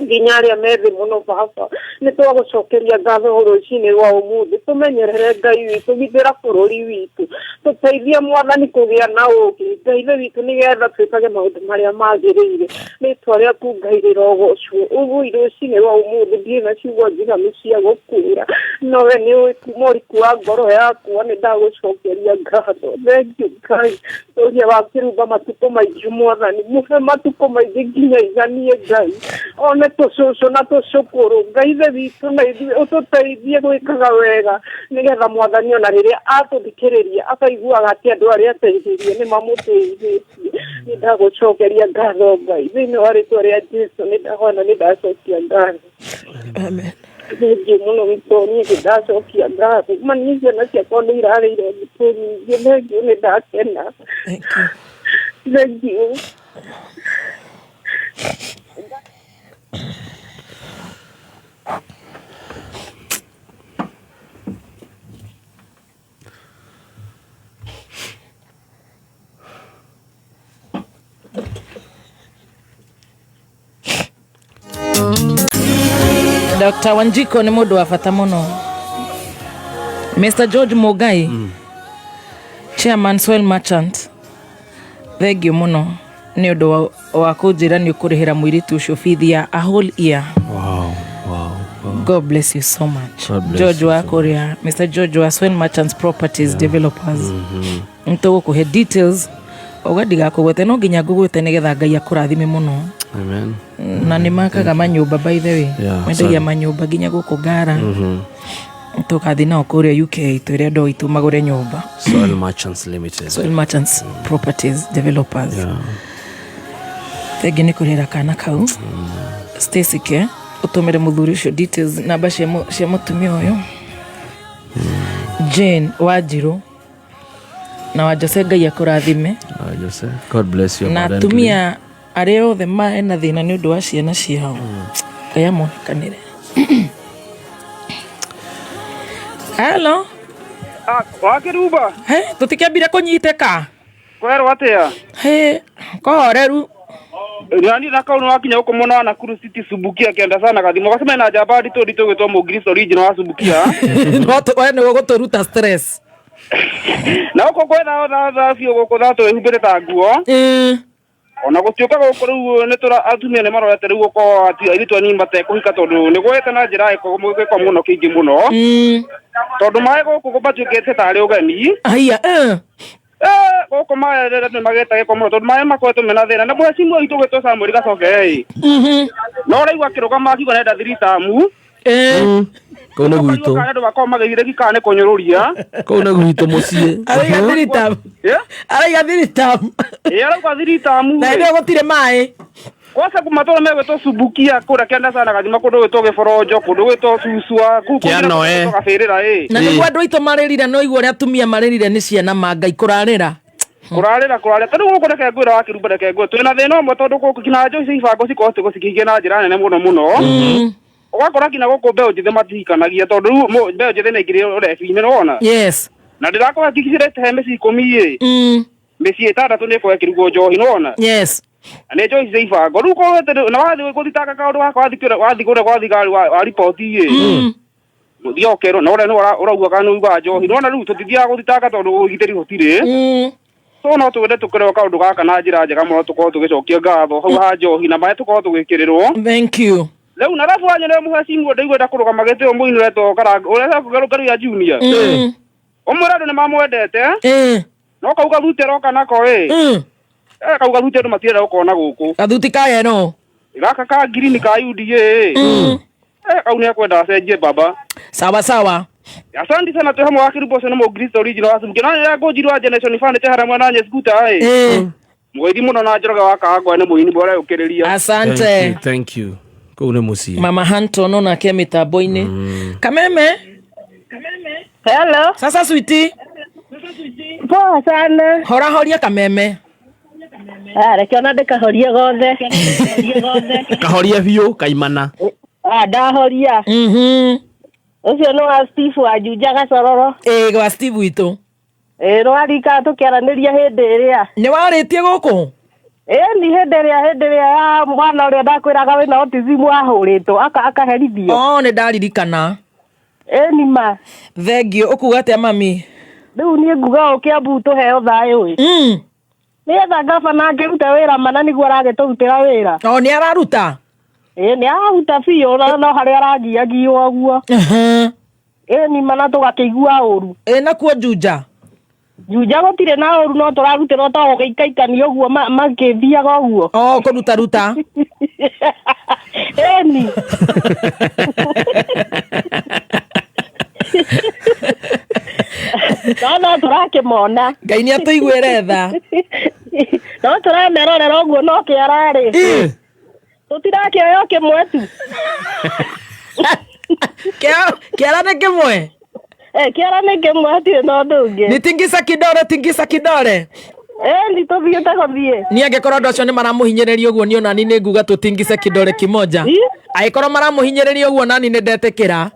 nginya arĩa me thĩ mũno Baba. Nĩ twagũcokeria ngatho rũcinĩ rwa ũmũthĩ. Tũmenyerere Ngai witũ, gitĩra bũrũri witũ, tũteithie Mwathani kũgĩa na ũũgĩ Ngai ithe witũ nĩgetha twĩkage maũndũ marĩa magĩrĩire. Rĩtwa rĩaku Ngai rĩrogocwo. Ũguo rũcinĩ rwa ũmũthĩ ndirĩ na ciugo njiganu cia gũkwĩra, no we nĩ ũĩ kuma ũriku wa ngoro yakwa. Nĩ ndagũcokeria ngatho. Thengiũ Ngai, tũria wa kĩrumba matukũ maingĩ Mwathani, mũhe matukũ maingĩ nginya iganie Ngai, one tũcũcũ na tũcũkũrũ. Ngai ithe witũ na ithuĩ ũtũteithie gwĩkaga wega nĩgetha Mwathani ona rĩrĩa atũthikĩrĩria akaiguaga atĩ andũ arĩa ateithirie nĩ mamũteithĩtie. Nĩ ndagũcokeria ngatho Ngai thĩinĩ wa rĩtwa rĩa Jesũ. Nĩ ndahoya na nĩ ndacokia ngatho. Amen. Thengiũ mũno Gĩtonyi, nĩ ndacokia ngatho. Ma niĩ ciana ciakwa nĩ irarĩire thikũ nyingĩ. Thengiũ, nĩ ndakena. Thank you. Thengiũ. Dr. Wanjiko nĩ mũndũ wa bata mũno. Mr. George Mugai, Chairman Soil Merchant, thengiũ mũno nĩ ũndũ wa kũnjĩra nĩ ũkũrĩhĩra mũirĩtu ũcio bithi ya a whole year. Wow. God bless you so much. God bless George you wa so kũrĩa, Mr. George wa Soil Merchants Properties Developers. Nĩtũgũkũhe details wauga ndigakũgwete no nginya ngũgwete nĩgetha Ngai akũrathime mũno. Amen. Na nĩ makaga manyũmba by the way. Yeah, Mendagia sorry. manyũmba nginya gũkũ Ngara. Tũgathiĩ nao kũrĩa UK twĩre andũ aitũ magũre nyũmba. Soil Merchants Limited. Soil Merchants Properties Developers. Yeah. Thengi nĩ kũrĩra kana kau. Stacy ke ũtũmĩre mũthuri ũcio details namba cia mũtumia ũyũ. Jane Wanjirũ na wa Jose Ngai akũrathime. Jose, God bless you na abundantly. atumia arĩa othe mena thĩna nĩ ũndũ wa ciana ciao Ngai amonekanĩre. Hello. Wakĩrumba. He, tũtikĩambire kũnyitĩka. Kwerwo atĩa? He, kũhoreru. Nani na kau wakinya gũkũ mwena wa Nakuru City Subukia kenda sana gathimo gacemania na njamba nditũ nditũ gwĩtwo Mũngiristo original wa Subukia. No we nĩwe ũgũtũruta stress. Na gũkũ kwetha tha tha biũ gũkũ tha twĩhumbĩte ta nguo. Ona gũtuĩka gũkũ rĩu nĩ tũra atumia nĩ marorete rĩu gũkorwo atĩ airĩtu anini matekũhika tondũ nĩ gwete na njĩra ya gĩko mũno kĩingĩ mũno. Tondũ maĩ gũkũ matuĩkĩte tarĩ ũgeni. Haiya, Gũkũ maĩ rĩrĩa nĩ magĩte gĩko mũno tondũ maĩ makoretwo mena thĩna. Na mũhecimu witũ ũgwĩtwo Samuel Gacoke ĩ. No ũraigua akĩrũgama akiuga nenda thiritamu. Kũu nĩ gwitũ. Kana andũ makorwo magĩthirĩki kana nĩ kũnyũrũria. Kũu nĩ gwitũ mũciĩ. Araiga thiritamu. Araiga thiritamu. Ĩ arauga thiritamu. Na ĩrĩa gũtirĩ maĩ. Kwanza kumatũra megwĩtwo Subukia kũrĩa kenda sana gathima kũndũ gwĩtwo Gĩboronjo kũndũ gwĩtwo Suswa kũu kũngĩ Kĩanoe. gwĩtwo Gabĩrĩra ĩ. Na nĩguo andũ aitũ marĩrire no igua ũrĩa atumia marĩrire nĩ ciana ma Ngai kũrarĩra. Kũrarĩra kũrarĩra tondũ gũkũ reke ngwĩra wa Kĩrumba reke ngwĩre twĩna thĩna ũmwe tondũ gũkũ kinya njohi cia ibango cikorwo cikĩingĩ na njĩra nene mũno mũno. Ũgakora kinya gũkũ mbeũ njĩthĩ matihikanagia tondũ rĩu mbeũ njĩthĩ nĩ aingĩrire ũrebi-inĩ nĩwona. Yes. Na ndĩrakora kicirĩte he mĩciĩ ikũmi ĩ. Mĩciĩ ĩtandatũ nĩ ĩkorwo ĩkĩrugwo njohi nĩwona. Yes. Na nĩ njohi cia ibango rĩu korwo na wathiĩ gũthitanga kaũndũ gaka wathiĩ kũrĩa wathiĩ kũrĩa gwa thigari wa riboti ĩ. Ũthiaga ũkerwo na ũrĩa nĩ ũrauga kana nĩ ugaga njohi. Nĩwona rĩu tũtithiaga gũthitanga tondũ ũgitĩri gũtirĩ. So no twende tũkĩrwo kaũndũ gaka na njĩra njega mũno, tũkorwo tũgĩcokia ngatho hau ha njohi na maĩ tũkorwo tũgĩkĩrĩrwo. Thank you. Rĩu na arabu wanyone mũhecimu ndaigua kũrũgama gĩtĩ mũini ũretwo Karanga ũrĩa Ngaruya Junior. Ũmwĩre andũ nĩ mamwendete. No kau gathute roka nako ĩ. Eh, kau gathute andũ matirenda gũkona gũkũ. Gathuti ka no. Gaka ka ngirini ka UDA. Eh, kau nĩ akwenda acenjie baba. Sawa sawa. Asante sana twĩ hamwe wa Kĩrumbo ũcio nĩ Mũkristo original wa Subukia. Na nĩ ngũnjiri wa Generation Fund te harĩa mwena Skuta ĩ. Mũgeithie mũno na Njoroge wa Kangwa nĩ mũini bora ũkĩrĩria. Asante. Thank you, thank you. Kũu nĩ mũciĩ. Mama Hanto no nake mitambo-inĩ. Kameme. Hello. Sasa sweetie. Poa sana. Hora horia kameme. Ah, reke ona ndĩkahorie gothe. Kahoria biũ kaimana. Ah, ndahoria. Ũcio nĩ wa Steve wa Juja Gacororo. Ĩĩ gwa Steve witũ. Ĩĩ nĩwarika tũkĩaranĩria hĩndĩ ĩrĩa. Nĩ warĩtie gũkũ? Ĩĩ ni hĩndĩ ĩrĩa ya mwana ũrĩa ndakwĩraga wĩna autism ahũrĩtwo akaherithio. Oh, nĩ ndaririkana. Ĩĩ ni ma. Thank you. Ũkuga atĩa mami? Rĩu niĩ nguga ũũ Kĩambu tũheo thayũ ĩ. Nĩgetha gabana akĩrute wĩra mana nĩguo aragĩtũrutĩra wĩra. O nĩ araruta? Ĩĩ nĩ araruta biũ no harĩa aragiagio ũguo. Ĩĩ ni mana tũgakĩigua ũru. Ĩĩ nakuo Juja? Juja gũtirĩ na ũru no tũrarutĩrwo to gũgĩikaikania ũguo makĩthiaga ũguo. O kũruta ruta. Ĩni. No no tũrakĩmona. Ngai nĩ atũiguĩre tha. No tũramerorera ũguo no kĩara rĩ. Tũtirakĩoya o kĩmwe tu. Kĩara nĩ kĩmwe? Eh, kĩara nĩ kĩmwe hatirĩ na ũndũ ũngĩ. Ni tingisa kidore tingisa kidore. Eh, ni tũthiĩte gũthiĩ. Niĩ angĩkorwo andũ acio nĩ maramũhinyĩrĩria ũguo niĩ onani nĩ nguga tũtingise kidore kimoja. Angĩkorwo maramũhinyĩrĩria ũguo nani nĩ ndetĩkĩra.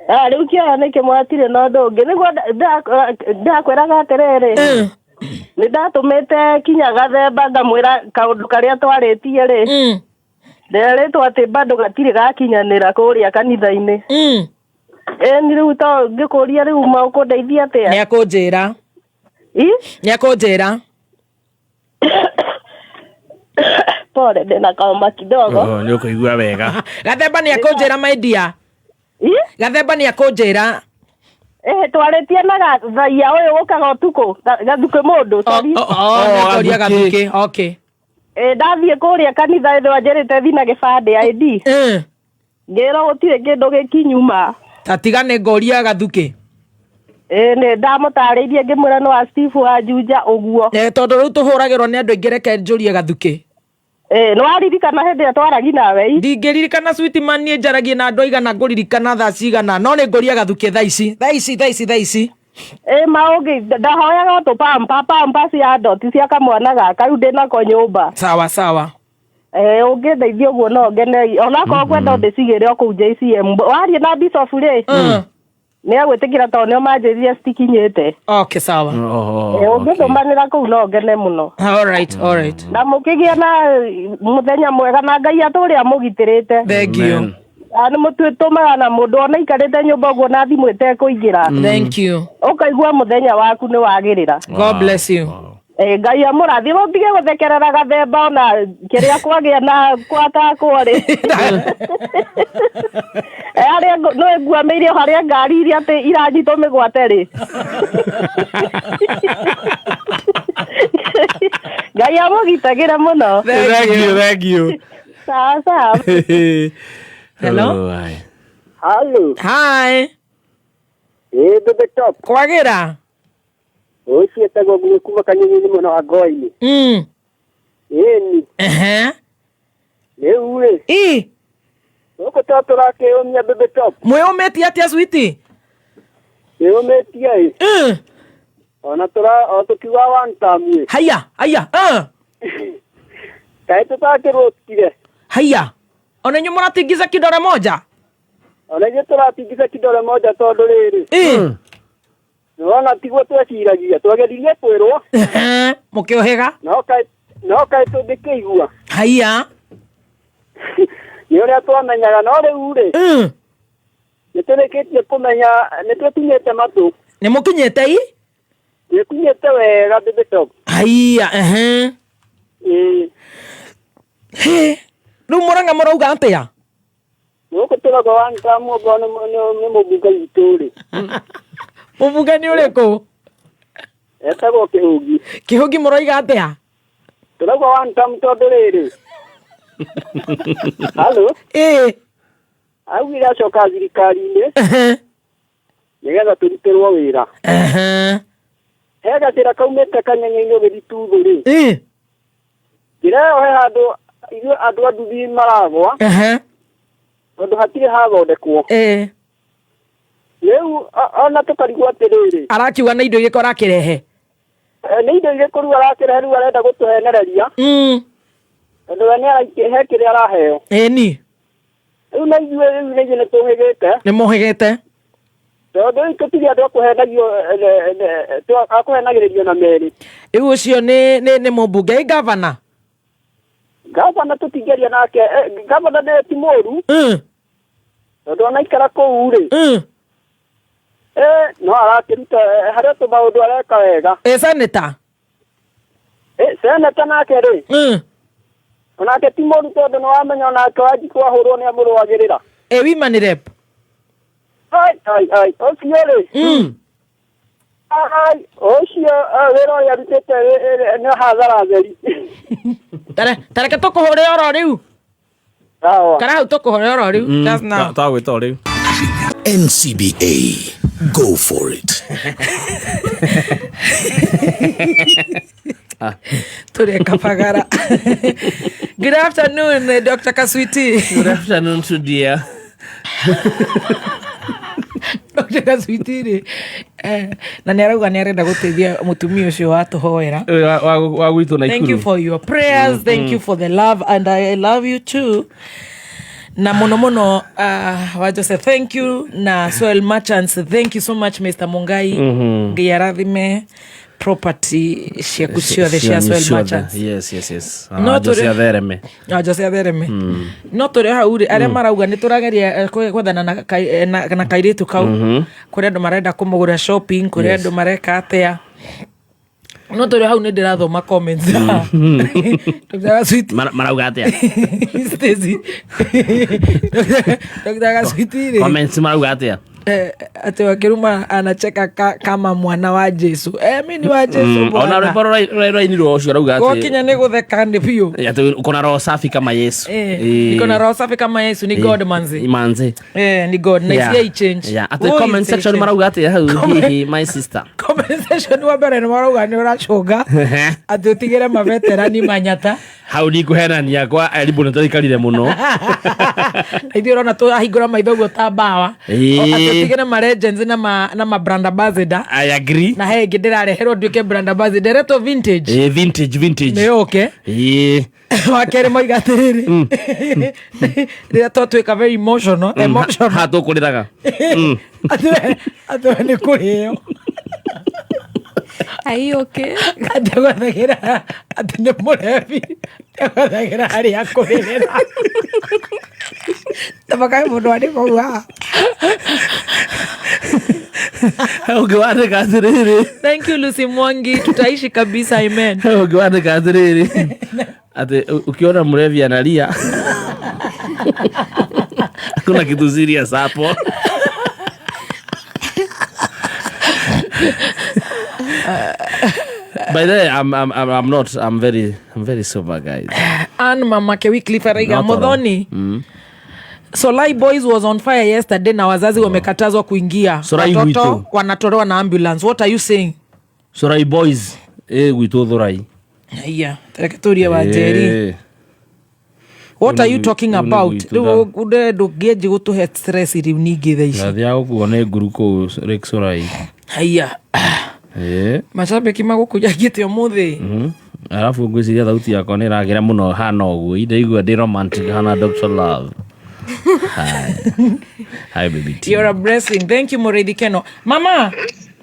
Ah, rĩu kĩara nĩ kĩmwe hatirĩ na ũndũ ũngĩ. Nĩguo ndakwĩraga atĩrĩrĩ. Nĩ ndatũmĩte kinya Gathemba ngamwĩra kaũndũ karĩa twarĩtie rĩ. Nderĩtwo atĩ bado gatirĩ gakinyanĩra kũrĩa kanitha-inĩ. Ĩĩ ni rĩu to ngĩkũria rĩu ũkũndeithia atĩa? Nĩ akũnjĩra. Nĩ akũnjĩra. Pole ndĩna kaoma kidogo. Oh, nĩ ũkũigua wega. Gathemba nĩ akũnjĩra my dear. Gathemba nĩ akũnjĩra. Eh, twarĩtie na gathaia ũyũ ũkaga ũtukũ gathukĩ mũndũ sorry. Oh, nĩ Gathukĩ. Okay. Eh, ndathiĩ kũrĩa kanitha ĩno anjĩrĩte thiĩ na gĩbandĩ ID. Ngĩrwo gũtirĩ kĩndũ gĩkinyuma. Ta tiga nĩ ngũria Gathukĩ. Ĩĩ nĩ ndamũtarĩirie ngĩmwĩra nĩ wa Steve wa Juja ũguo. Eh, tondũ rĩu tũhũragĩrwo nĩ andũ aingĩ reke njũrie Gathukĩ. Ĩĩ nĩ waririkana hĩndĩ ĩrĩa twaragia nawe? Ndingĩririkana sweet man niĩ njaragia na andũ aigana ngũririkana thaa cigana no nĩ ngũria Gathukĩ thaa ici. Thaa ici thaa ici thaa ici. Ĩĩ maũngĩ ndahoyaga tũpampa pampa cia ndoti cia kamwana gaka rĩu ndĩnako nyũmba. Sawa sawa. Eh, ũngĩndeithia ũguo no ngene onakorwo kwenda ndĩcigĩre o kũu JCM. Waria na Bishop rĩ. Nĩ egwĩtĩkĩra tondũ nĩo manjĩrire citikinyĩte. Okay sawa. Ũngĩtũmanĩra kũu no ngene mũno. All right, all right. Na mũkĩgĩa na mũthenya mwega na Ngai atũre amũgitĩrĩte. Thank you. Nĩ mũtũmaga na mũndũ ona aikarĩte nyũmba ũguo na thimũ ĩtekũingĩra. Thank you. Ũkaigua mũthenya waku nĩ wagĩrĩra. God bless you. Eh, Ngai amũrathime ũtige gũthekerera Gathemba ona kĩrĩa kwagĩa na gwatakwo rĩ. Harĩa nĩ nguamĩire harĩa ngari iria atĩ iranyitwo mĩgwate rĩ. Ngai amũgitagĩre mũno. Thank you, thank you. Sawa sawa. Hello. Hello. Hi. Ĩĩ Bebe Top. Kwagĩra. Ũcio etagwo Ngugi kuma Kanyinyi mwena wa Ngoini. Ĩni. Ehe. Rĩu rĩ. Ĩ. Gũkũ to tũrakĩũmia Bebe Top. Mwĩũmĩtie atĩa sweetie? Mwĩũmĩtie ĩ. Ona tũra o tũkiuga one term ĩ. Haya, haya. Kaĩ tũtakĩrũtire. Haya. Ona inyuĩ mũratingiza kidole moja? Ona ithuĩ tũratingiza kidole moja tondũ rĩrĩ. Nĩwona tiguo tweciragia twageririe kwĩrwo. Mũkĩũhĩga. No kaĩ tũngĩkĩigua. Haya. Nĩ ũrĩa twamenyaga no rĩu rĩ. Nĩ tũrĩkĩtie kũmenya nĩ twĩkinyĩte matũ. Nĩ mũkinyĩte i? Twĩkinyĩte wega baby top. Haiya, ehe. Ĩĩ. Hĩ, rĩu Mũrang'a mũrauga atĩa? Gũkũ tũrauga one term okorwo nĩ mũmbunge witũ rĩ. Mũmbunge nĩ ũrĩkũ? Etagwo Kĩhũngi. Kĩhũngi mũroiga atĩa? Tũrauga one term tondũ rĩrĩ. Halo? Ĩĩ. Augire acoka thirikari-inĩ nĩgetha tũrutĩrwo wĩra. He gacĩra kaumĩte kanyanya-inĩ ũgĩthiĩ Tuthũ rĩ. Njĩra ĩyo he handũ ithuĩ andũ a nduthi maragwa. Tondũ hatirĩ hathondekwo. Rĩu ona tũkarigwo atĩrĩrĩ. Arakiuga nĩ indo irĩkũ arakĩrehe? Nĩ indo irĩkũ rĩu arakĩrehe rĩu arenda gũtũhenereria? Tondũ we nĩ he kĩrĩa araheo. Ĩni. Rĩu na ithuĩ rĩu na ithuĩ nĩ tũhĩgĩte. Nĩ mũhĩgĩte. Tondũ rĩu tũtirĩ andũ a kũhenagio, a kũhenagĩrĩrio na merĩ. Rĩu ũcio nĩ mũmbunge, ĩ gavana? Gavana tũtingĩaria nake, gavana nĩ ti mũru. Tondũ ona aikara kũu rĩ. No arakĩruta, harĩa tũmaũndũ areka wega. Senator? Senator nake rĩ. Onake ti mũru tondũ nĩ wamenya onake Wanjikũ ahũrwo nĩ amũrũagĩrĩra. Women rep? Ai, ai, ai, ũcio rĩ. Ai, ũcio, wĩra ũrĩa arutĩte, nĩ hathara theri. Tareke tũkũhũre oro rĩu. Sawa. Kana hau tũkũhũre oro rĩu. Just now. Twagwĩta o rĩu. NCBA. Go for it. Tũrĩ Kabagara. Good afternoon, Dr. Kaswiti. Good afternoon to dear. Dr. Kaswiti rĩ, na nĩ arauga nĩ arenda gũteithia mũtumia ũcio watũhoera. Wa gwitũ na Thank you Ikuru. for your prayers. Thank you for the love, and I love you too. Na muno muno, wa Joseph, thank you. Na Soil Merchants, thank you so much, Mr. Mungai. Ngai arathime property ciaku ciothe cia Soil Ciothe. Merchants. Yes, yes, yes. No Jose tũrĩ- athereme. Jose athereme. No tũrĩ hau rĩ, arĩa marauga nĩ tũrageria gwethana na kairĩtu kau. Kũrĩ andũ marenda kũmũgũra shopping, kũrĩ andũ mareka atĩa. No tũrĩ hau nĩ ndĩrathoma comments. Dr. Gaswiti. Marauga atĩa? Stacy. Dr. Gaswiti rĩ. Comments marauga atĩa? Atĩ wakĩruma anacheka kama mwana wa Jesu. Mi ni wa Jesu Ona bwana. rwĩmbo rũrainirwo ũcio arauga atĩ Gwakinya nĩ gũtheka nĩ biũ. Atĩ uko na roho safi kama Yesu. Niko na roho safi kama Yesu, ni God manzi. Manzi. Ni God. Na isi change. Atĩ Oi, comment isi section change. marauga atĩ hau, hihi, my sister. Comment section wa mbere nĩ marauga nĩ ũracũnga. Atĩ ũtigĩre maveterani manyata. Hau ndikũhenania kwa Elibu nĩ tũikarire mũno. Na ithuĩ ũrona tũrahingũra maitho ũguo ta mbawa. Atĩ ũtigĩre ma legends na ma brand ambassador. I agree. Na he ĩngĩ ndĩrareherwo nduĩke brand ambassador. Ĩretwo vintage. Vintage, vintage. Nĩ yũke. Wa kerĩ moiga atĩrĩrĩ. Rĩrĩa twatuĩka very emotional, emotional. Ha tũkũrĩraga. Atĩ we nĩ kũrĩo. Are you okay? Atĩ gwethagĩra, atĩ nĩ mũrebi. Atĩ gwethagĩra harĩa kũrĩrĩra. Tabaka mũndũ arĩ kũu haha. Ũngĩwandĩka atĩrĩrĩ. Thank you Lucy Mwangi, tutaishi kabisa, amen. Ũngĩwandĩka atĩrĩrĩ. Atĩ ukiona mlevi analia. Hakuna kitu serious hapo. By the way, I'm not. I'm very sober, guys. Ann Mama ke Wycliffe araiga, Not at all. Muthoni. Solai Boys was on fire yesterday na wazazi wamekatazwa kuingia. Solai Watoto gwitũ. wanatolewa na ambulance. What are you saying? Solai Boys, gwitũ Thurai. Iya, reke tũrie wa Njeri. What are you talking Rĩu nĩ about? gwitũ Rĩu nda. ndũngĩanjia gũtũhe stress rĩu ningĩ thaa ici. Ndathiaga gũkuo nĩ nguru kũu Lake Solai. Haiya. Macambĩki magũkũnjangĩte ũmũthĩ. Arabu ngwĩciria thauti yakwa nĩ ĩragĩra mũno hana ũguo. Ndaigua ndĩ romantic hana Dr. Love. Hi. Hi baby T. You're a blessing. Thank you Mũrĩithi Keno. Mama.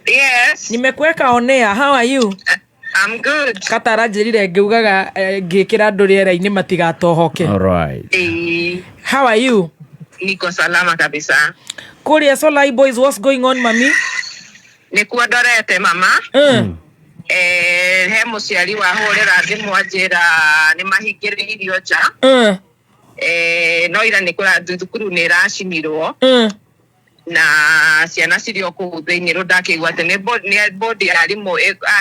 Yes. Nimekuweka on air. How are you? I'm good. Kata aranjĩrire ngĩugaga, ngĩkĩra andũ rĩera-inĩ matigatohoke. All right. How are you? Niko salama kabisa. Kuria Solai Boys, what's going on mami? Nikuo ndorete mama. He muciari wahũrĩra thimũ anjĩra nĩ mahingĩrĩirio nja. No ira nĩ kũra thukuru nĩ ĩracinirwo. Na ciana cirĩ o kũu thĩinĩ rĩu ndakĩigua atĩ nĩ bodi ya arimũ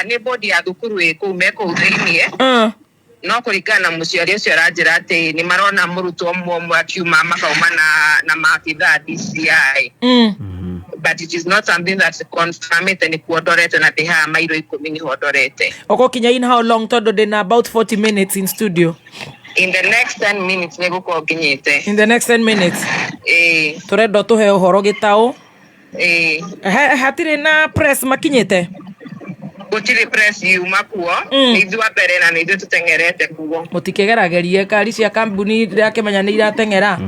nĩ bodi ya thukuru ĩ kũu me kũu thĩinĩ. No kũringana na mũciari ũcio aranjĩra atĩ nĩ marona mũrutwo ũmwe ũmwe akiuma makauma na maabithaa DCI. But it is not something that confirmed nĩ kuo ndorete na ndĩ haha mairo 10 nĩho ndorete. Ũgũkinya in how long tondũ ndĩna about 40 minutes in studio? In the next 10 minutes nĩ gũkorwo nginyĩte. In the next 10 minutes? Ĩĩ. Tũrenda ũtũhe ũhoro gĩtaũ. Ĩĩ. Hatirĩ na press makinyĩte? Gũtirĩ press yuma kuo. Nĩ ithuĩ a mbere na nĩ ithuĩ tũteng'erete kuo. Mũtikĩgeragerie ngari cia kambuni ndĩrakĩmenya nĩ irateng'era.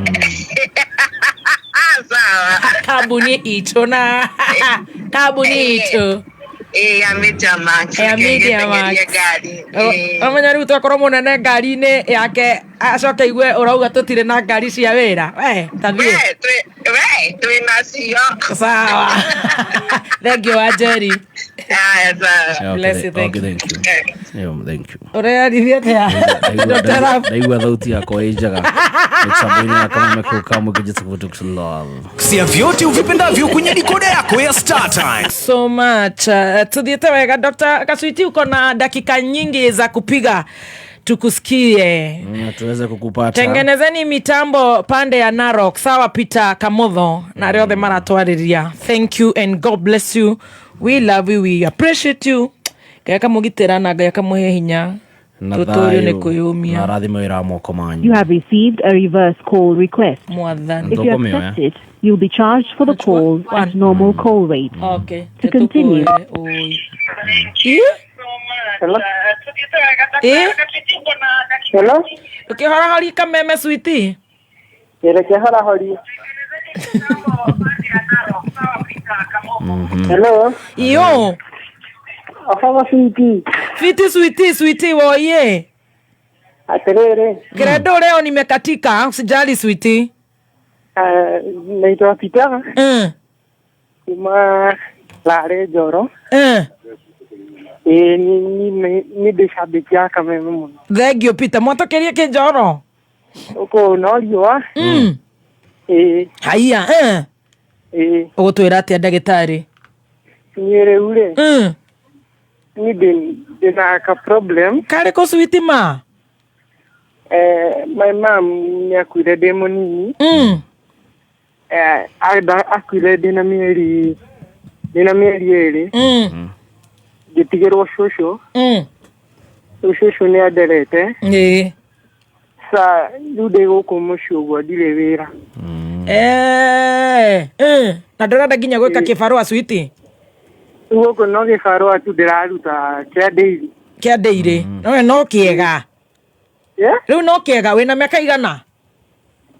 Sawa. Kambuni itũ na kambuni itũ. Ya Media Max. Ya Media Max. Ngari. Ũmenya rĩu twakorwo mũnene ngari-inĩ yake acoke igue ũrauga tũtirĩ na ngari cia wĩra. We, tathiĩ. We, twĩ nacio. Sawa. Thank you, Wanjeri. Haya, sawa. Bless you, thank Okay, thank you. Yeah, thank you. Ũreyarithia atĩa? Dr. Rap. Ndaigua thauti yakwa ĩ njega. Mĩtambo-inĩ ya Kameme kũu Kamũgĩ Njĩtagwo Love. Sia vyote uvipendavyo kwenye dikoda yako ya Star Times. So much. Tuthiĩte wega Dr. Kasuiti, uko na dakika nyingi za kupiga tukusikie. Tuweze kukupata. Tengenezeni mitambo pande ya Narok. Sawa Peter Kamotho na arĩa othe maratwarĩria. Thank you and God bless you. We love you, we appreciate you. Ngai akamũgitĩra na Ngai akamũhe hinya. Na Tũtũrio nĩ thayũ, kwĩyũmia. na arathime wĩra wa moko manyu. You have received a reverse call request. Mwathani. If you accept it, you'll be charged for the call at normal call rate. Okay. To continue. Hello? Hello? Ũkĩhorahori Kameme Sweetie? Nĩreke Hello? Iyo. Afaga Sweetie. Fiti Sweetie, Sweetie woye. Atĩrĩrĩ. Credo leo nimekatika, usijali Sweetie. Naitwa Peter. Kuma Lare Njoro. Ĩĩ ni ndĩ shabiki ya Kameme mũno. Thank you Peter. Mwatokerie kĩnjoro? Ũkũ no riũa. Ĩĩ. Haiya. Ĩĩ. Ũgũtwĩra atĩa ndagĩtarĩ? Niĩ rĩu rĩ. Niĩ ndĩna ka problem. Karĩ kũ Sweetie ma? My mom nĩ akuire ndĩ mũnini. Akuire ndĩna mĩeri ĩrĩ. Ngĩtigĩrwo cũcũ. Rĩu cũcũ nĩ anderete. Ĩĩ. Sa rĩu ndĩ gũkũ mũciĩ ũguo ndirĩ wĩra. Na ndũrenda nginya gwĩka kĩbarũa Sweetie? Rĩu gũkũ no gĩbarũa tu ndĩraruta kĩa daily. Kĩa daily. No kĩega. Rĩu no kĩega wĩna mĩaka igana?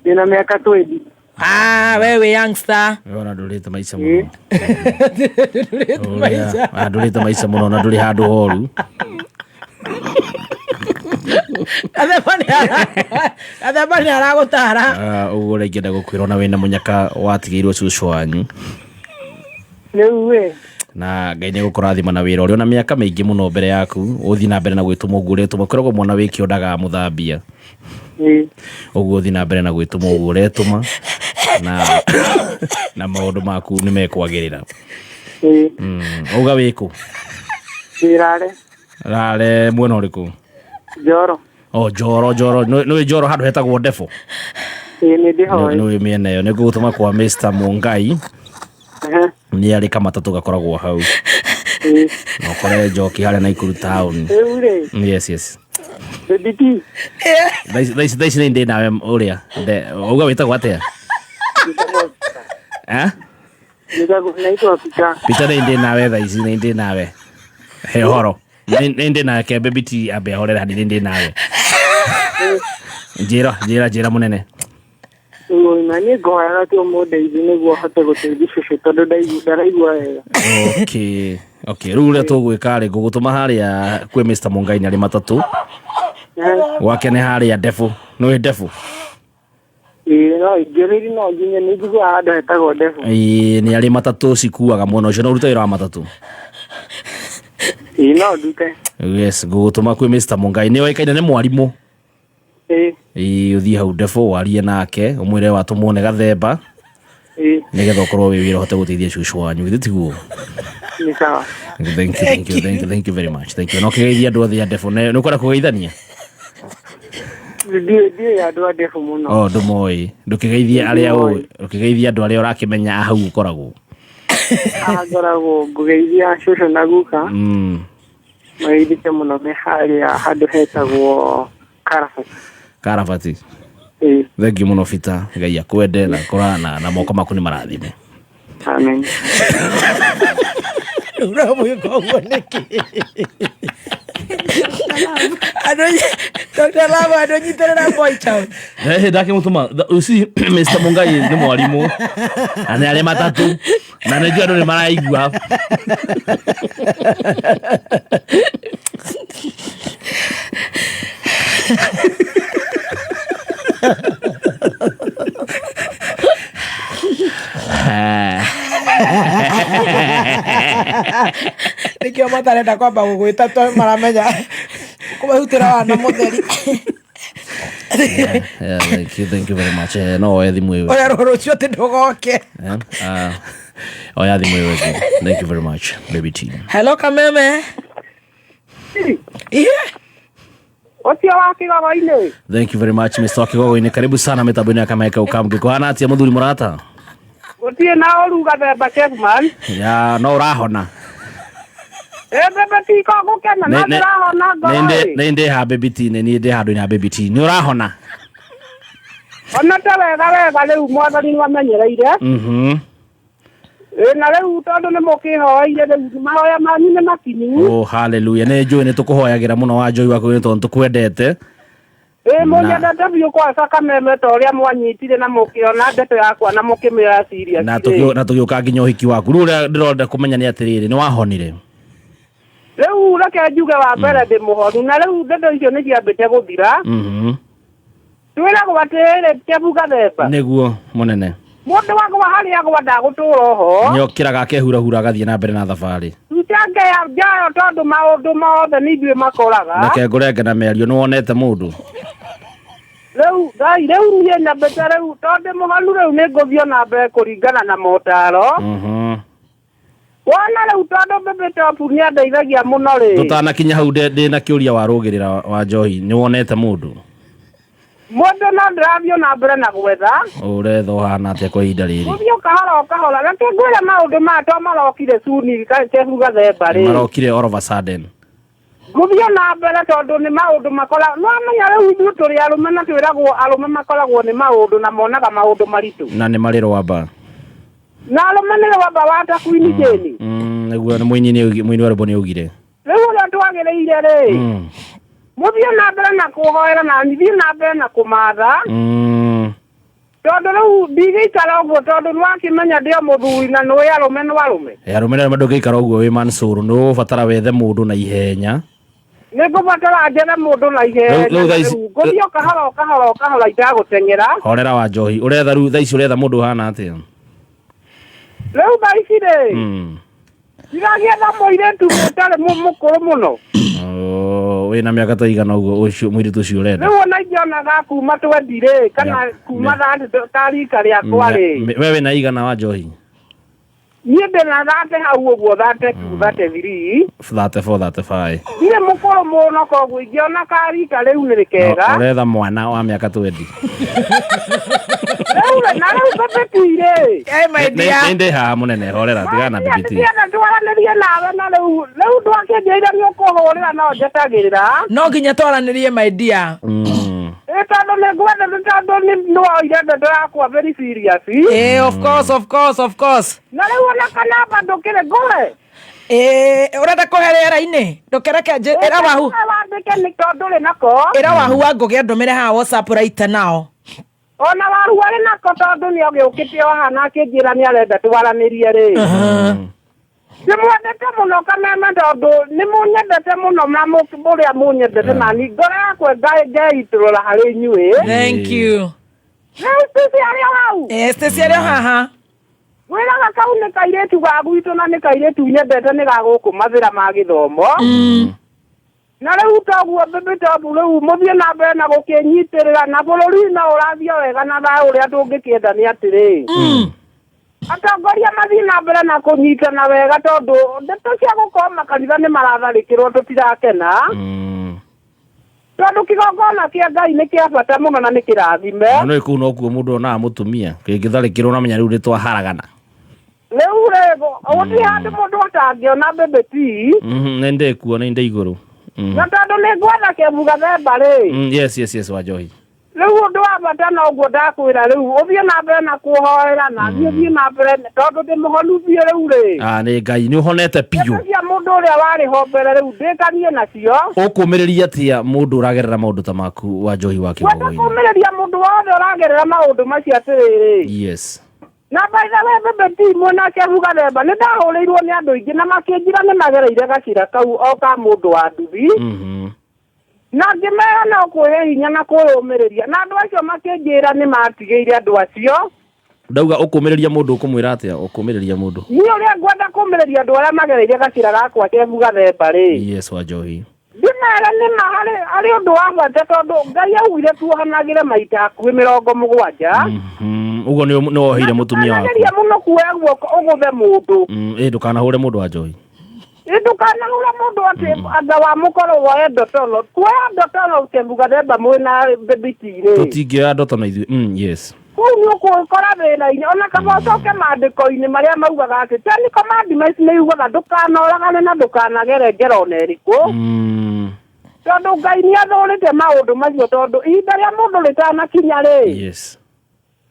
Ndĩna mĩaka 20. Ah, we wĩ youngster. We ona ndũrĩte maica mũno. Ndũrĩte maica. Ona ndũrĩte maica mũno na ndũrĩ handũ horu. Gathemba nĩ aragũtara. Ũguo ũrĩa ingĩenda gũkwĩra ona wĩna mũnyaka watigĩirwo cũcũ wanyu. Rĩu ĩ. Na Ngai nĩ egũkũrathima na wĩra ũrĩa ona mĩaka mĩingĩ mũno mbere yaku ũthiĩ na mbere na gwĩtũma ũguo ũretũma. Kwĩragwo mwana wĩ kĩo ndagamũthambia. Ũguo ũthiĩ na mbere na gwĩtũma ũguo ũretũma na maũndũ maku nĩ mekwagĩrĩra. Auga wĩ kũ? Ndĩ Rare. Rare mwena ũrĩkũ? Njoro. O Njoro, Njoro. Nĩ Njoro handũ hetagwo Ndebo? Ĩĩ nĩ ndĩhoĩ. Nĩ mĩena ĩyo. Nĩ ngũgũtũma kwa Mr. Mungai. Nĩ arĩ kamatatũ gakoragwo hau. Na ũkore Njoki harĩa Naikuru town. Rĩu rĩ. Yes, yes. Baby T. Thaa ici nĩ ndĩ nawe ũrĩa. Auga wĩtagwo atĩa? Eh? Naitwa Peter. Peter nĩ ndĩ nawe thaa ici, nĩ ndĩ nawe. He ũhoro. Nĩ ndĩ nawe ke Baby T ambe ahorere hanini, nĩ ndĩ nawe. Njĩra, njĩra, njĩra mũnene. Na niĩ ngoyaga tu ũmũndeithie nĩguo hote gũteithia cũcũ tondũ ndaraigua wega. Okay, okay. Rĩu ũrĩa tũgwĩka rĩ, ngũgũtũma harĩa kwĩ Mr. Mungai nĩ arĩ matatũ. Gwake nĩ harĩa Ndebu. Nĩũĩ Ndebu? Ĩĩ no ingĩrĩri no nginye nĩ njiguaga handũ hetagwo ndebu. Ĩĩ nĩ arĩ matatũ cikuaga mwena ũcio, no ũrute wĩra wa matatũ? Ĩĩ no ndute. Yes, ngũgũtũma kwĩ Mr. Mungai, nĩ oĩkaine nĩ mwarimũ. Ĩĩ. Ĩĩ ũthiĩ hau ndebu warie nake, ũmwĩre watũmwo nĩ Gathemba. Ĩĩ. Nĩgetha ũkorwo wĩ wĩra ũhote gũteithia cũcũ wanyu, githĩ tiguo? Nĩ sawa. Thank you, thank you, thank you, thank you very much. Thank you. No kĩgeithia andũ othe a ndebu, nĩ ũkwenda kũgeithania? Ndiũĩ andũ a ndebu mũno. Oh, ndũmoĩ. Ndũkĩgeithie arĩa ũĩ, ndũkĩgeithie andũ arĩa ũrakĩmenya a hau ũkoragwo. Haha ngoragwo ngũgeithia cũcũ na guka. Mageithĩke mũno me harĩa handũ hetagwo Karabati. Karabati. Ĩĩ. Thank you mũno Peter. Ngai akwende na kũra na moko maku nĩ marathime. Amen. Ũramwĩka ũguo nĩkĩ? Andũ Dr. Lava andũ nyitĩrĩra boy child. Eh, ndakĩmũtũma. You see, Mr. Mungai nĩ mwarimũ na nĩ arĩ matatũ na nĩ njũĩ andũ nĩ maraigua. Nĩkĩo matarenda kwamba gũgwĩta tondũ maramenya kũmahutĩra wana mũtheri. Yeah, thank you, thank you very much. No oe thimũ ĩyo. Ũrerwo rũciũ atĩ ndũgoke. Yeah, oya thimũ ĩyo ĩngĩ. Thank you very much, baby T. Hello Kameme. Ihe. Ũcio wa Kĩgogo-inĩ. Thank you very much, Mr. Wakigogo-inĩ. Karibu sana mĩtambo-inĩ ya Kameke Ũkamũke. Kũhana atĩa mũthuri mũrata? Gũtirĩ na ũru Gathemba Chefman. Ya, no ũrahona. Ĩ bebe ti ko gũkena na ndĩrahona ngoro ĩ. Nĩ ndĩ ha baby T, nĩ niĩ ndĩ handũ-inĩ ha baby T. Nĩ ũrahona? Ona ta wega wega rĩu mwathani nĩ amenyereire. Ĩ na rĩu tondũ nĩ mũkĩhoeire rĩu mahoya manyu nĩ makinyu. Oh, hallelujah. Nĩ njũĩ nĩ tũkũhoyagĩra mũno wa Joy waku nĩ tondũ tũkwendete. Ĩ mũnyendete biũ kwaca Kameme ta ũrĩa mwanyitire na mũkĩona ndeto yakwa na mũkĩmĩoya serious. Na tũgĩũka nginya ũhiki waku. Rĩu ũrĩa ndĩrenda kũmenya nĩ atĩrĩrĩ, nĩ wahonire? Rĩu reke njuge wa mbere ndĩ mũhonu na rĩu ndeto icio nĩ ciambĩte gũthira. Twĩragwo atĩrĩrĩ Kebu Gathemba. Nĩguo mũnene. Mũndũ wagwa harĩa agwa ndagũtũra oho. Nĩokĩraga akehurahura agathiĩ na mbere na thabarĩ. Tutange ya njayo tondũ maũndũ mothe nĩ ithuĩ makoraga. Reke ngũrenge na mĩario, nĩ wonete mũndũ? Rĩu Ngai, rĩu niĩ nyambĩte rĩu tondũ ndĩ mũhonu rĩu nĩ ngũthiĩ na mbere kũringana na motaro. Wona rĩu tondũ Baby Top nĩ andeithagia mũno rĩ. Tũtanakinya hau ndĩ na kĩũria warũgĩrĩra wa njohi, nĩ wonete mũndũ? Mũndũ no ndĩrathiĩ na mbere na gwetha. Ũretha ũhana atĩa kwa ihinda rĩrĩ? Gũthiĩ o kahora o kahora. Reke ngwĩre maũndũ maya to marokire cuni Kebu Gathemba rĩ. Marokire all of a sudden. Gũthiĩ na mbere tondũ nĩ maũndũ makora. No amenya rĩu ithuĩ tũrĩ arũme na twĩragwo arũme makoragwo nĩ maũndũ na monaga maũndũ maritũ. Na nĩ marĩ rwamba. Na arũme nĩ rwamba wa ta Queen Jane. Nĩguo nĩ mũini nĩ mũini wa rwĩmbo nĩ augire. Rĩu ũrĩa twagĩrĩire rĩ. Mũthiĩ na mbere na kũhoera na thiĩ na mbere na kũmatha. Tondũ rĩu ndigĩikara ũguo tondũ nĩwakĩmenya ndĩ o mũthuri na nĩũĩ arũme nĩ arũme. Arũme nĩ arũme ndũngĩikara ũguo wĩ Mansur, nĩ ũgũbatara wethe mũndũ na ihenya. Nĩ ngũbatara njethe mũndũ na ihenya. Rĩu thaa ici Ngũthiĩ o kahora o kahora o kahora itagũteng'era. Horera wa njohi. Ũretha rĩu thaa ici ũretha mũndũ ũhana atĩa? Rĩu thaa ici rĩ. Ndiragĩetha mũirĩtu ũtarĩ mũkũrũ mũno. Oh, wĩna mĩaka ta igana ũguo ũcio mũirĩtu ũcio ũrenda? Rĩu ona ingĩonaga kuma 20 rĩ, kana kuma 30 ta rika rĩakwa rĩ. We wĩna igana wa njohi? Niĩ ndĩna 30 hau ũguo, 32, 33. 34, 35. Ndirĩ mũkũrũ mũno koguo ingĩona ka rika rĩu nĩ rĩkega. Ũretha mwana wa mĩaka 20. Rĩu rĩ, na rĩu Baby T rĩ. Hey, my dear. Nĩ ndĩ haha mũnene, horera, tigana na Baby T. Ndĩrenda twaranĩrie nawe na rĩu, rĩu ndwakĩnjĩrire nĩ ũkũhũrĩra no njetagĩrĩra. No nginya twaranĩrie, my dear. Ĩ tondũ nĩ ngwenda, nĩ tondũ nĩ woire ndeto yakwa very serious. Ĩ, of course, of course, of course. Na rĩu ona kana ndũkĩrĩ ngũhe. Ĩ, ũrenda kũhe rĩera-inĩ? Ndũkereke nje, ĩra wahu. Wandĩke nĩ tondũ ũrĩ nako. Ĩra wahu wa ngũgĩ andũmĩre haha WhatsApp right now. Ona wahu arĩ nako tondũ nĩ agĩũkĩte o haha na akĩnjĩra nĩ arenda twaranĩrie rĩ. Ndĩmwendete mũno Kameme tondũ nĩ mũnyendete mũno na mũrĩa mũnyendete na ni ngoro yakwa ngeitũrũra harĩ inyuĩ. Thank you. Rĩu Stacy arĩ o hau. Eh, Stacy arĩ o haha. Wĩraga kau nĩ kairĩtu ga gwitũ na nĩ kairĩtu nyendete nĩ ga gũkũ mathĩra ma gĩthomo. Na rĩu toguo Baby Top rĩu mũthiĩ na mbere na gũkĩnyitĩrĩra na bũrũri no ũrathiĩ o wega na thayũ ũrĩa tũngĩkĩenda nĩ atĩrĩ. Atongoria mathiĩ na mbere na kũnyitana wega tondũ ndeto cia gũkorwo makanitha nĩ maratharĩkĩrwo tũtirakena. Tondũ kĩgongona kĩa Ngai nĩ kĩa bata mũno na nĩ kĩrathime. Na nĩ kũu nokuo mũndũ onaga mũtumia kĩngĩtharĩkĩrwo na menya rĩu nĩ twaharagana. Rĩu rĩ, gũtirĩ handũ mũndũ atangĩona Baby T. Nĩ ndĩ kuo, nĩ ndĩ igũrũ. Na tondũ nĩ ngwetha Kebu Gathemba rĩ. Yes, yes, yes, Wanjohi. Rĩu ũndũ wa bata noguo ndakwĩra rĩu ũthiĩ na mbere na kũhoera na niĩ thiĩ na mbere tondũ ndĩ mũhonu biũ rĩu rĩ. Ah, nĩ Ngai nĩ ũhonete biũ. Ndeto cia mũndũ ũrĩa warĩ ho mbere rĩu ndĩkanie nacio. Ũkũmĩrĩria atĩa mũndũ ũragerera maũndũ ta maku wa njohi wa Ngwenda kĩgogo-inĩ? kũmĩrĩria mũndũ wothe ũragerera maũndũ macio atĩrĩrĩ. Yes. Na by the way Bebe T mwena Kebu Gathemba nĩ ndahũrĩirwo nĩ andũ aingĩ na makĩnjĩra nĩ magereire gacĩra kau o ka mũndũ wa nduthi. Na ngĩmera no kwĩhe hinya na kwĩyũmĩrĩria na andũ acio makĩnjĩra nĩ matigĩire andũ acio. Ndauga ũkũmĩrĩria mũndũ ũkũmwĩra atĩa ũkũmĩrĩria mũndũ? Niĩ ũrĩa ngwenda kũmĩrĩria andũ arĩa magereire gacĩra gakwa Kebu Gathemba rĩ. Yes, Wanjohi. Ndĩmere nĩ ma harĩ ũndũ wa bata tondũ Ngai augire tuohanagĩre maita hakuhĩ 70. Ũguo nĩ woheire mũtumia waku. Ndũkanagerie mũno kuoya guoko ũgũthe mũndũ. Ĩ ndũkanahũre mũndũ wa njohi. Ĩ ndũkanahũre mũndũ atĩ anga wa mũkoro woe ndotono. Kuoya ndotono Kebu Gathemba mwĩna Baby T rĩ. Tũtingĩoya ndotono ithuĩ. Yes. Kũu nĩ ũkwĩkora thĩna-inĩ ona kaba ũcoke maandĩko-inĩ marĩa maugaga atĩ Ten Commandments nĩ yugaga ndũkanoragane na ndũkanagere ngero ona ĩrĩkũ. Tondũ Ngai nĩ athũrĩte maũndũ macio tondũ ihinda rĩa mũndũ rĩtanakinya rĩ. Yes.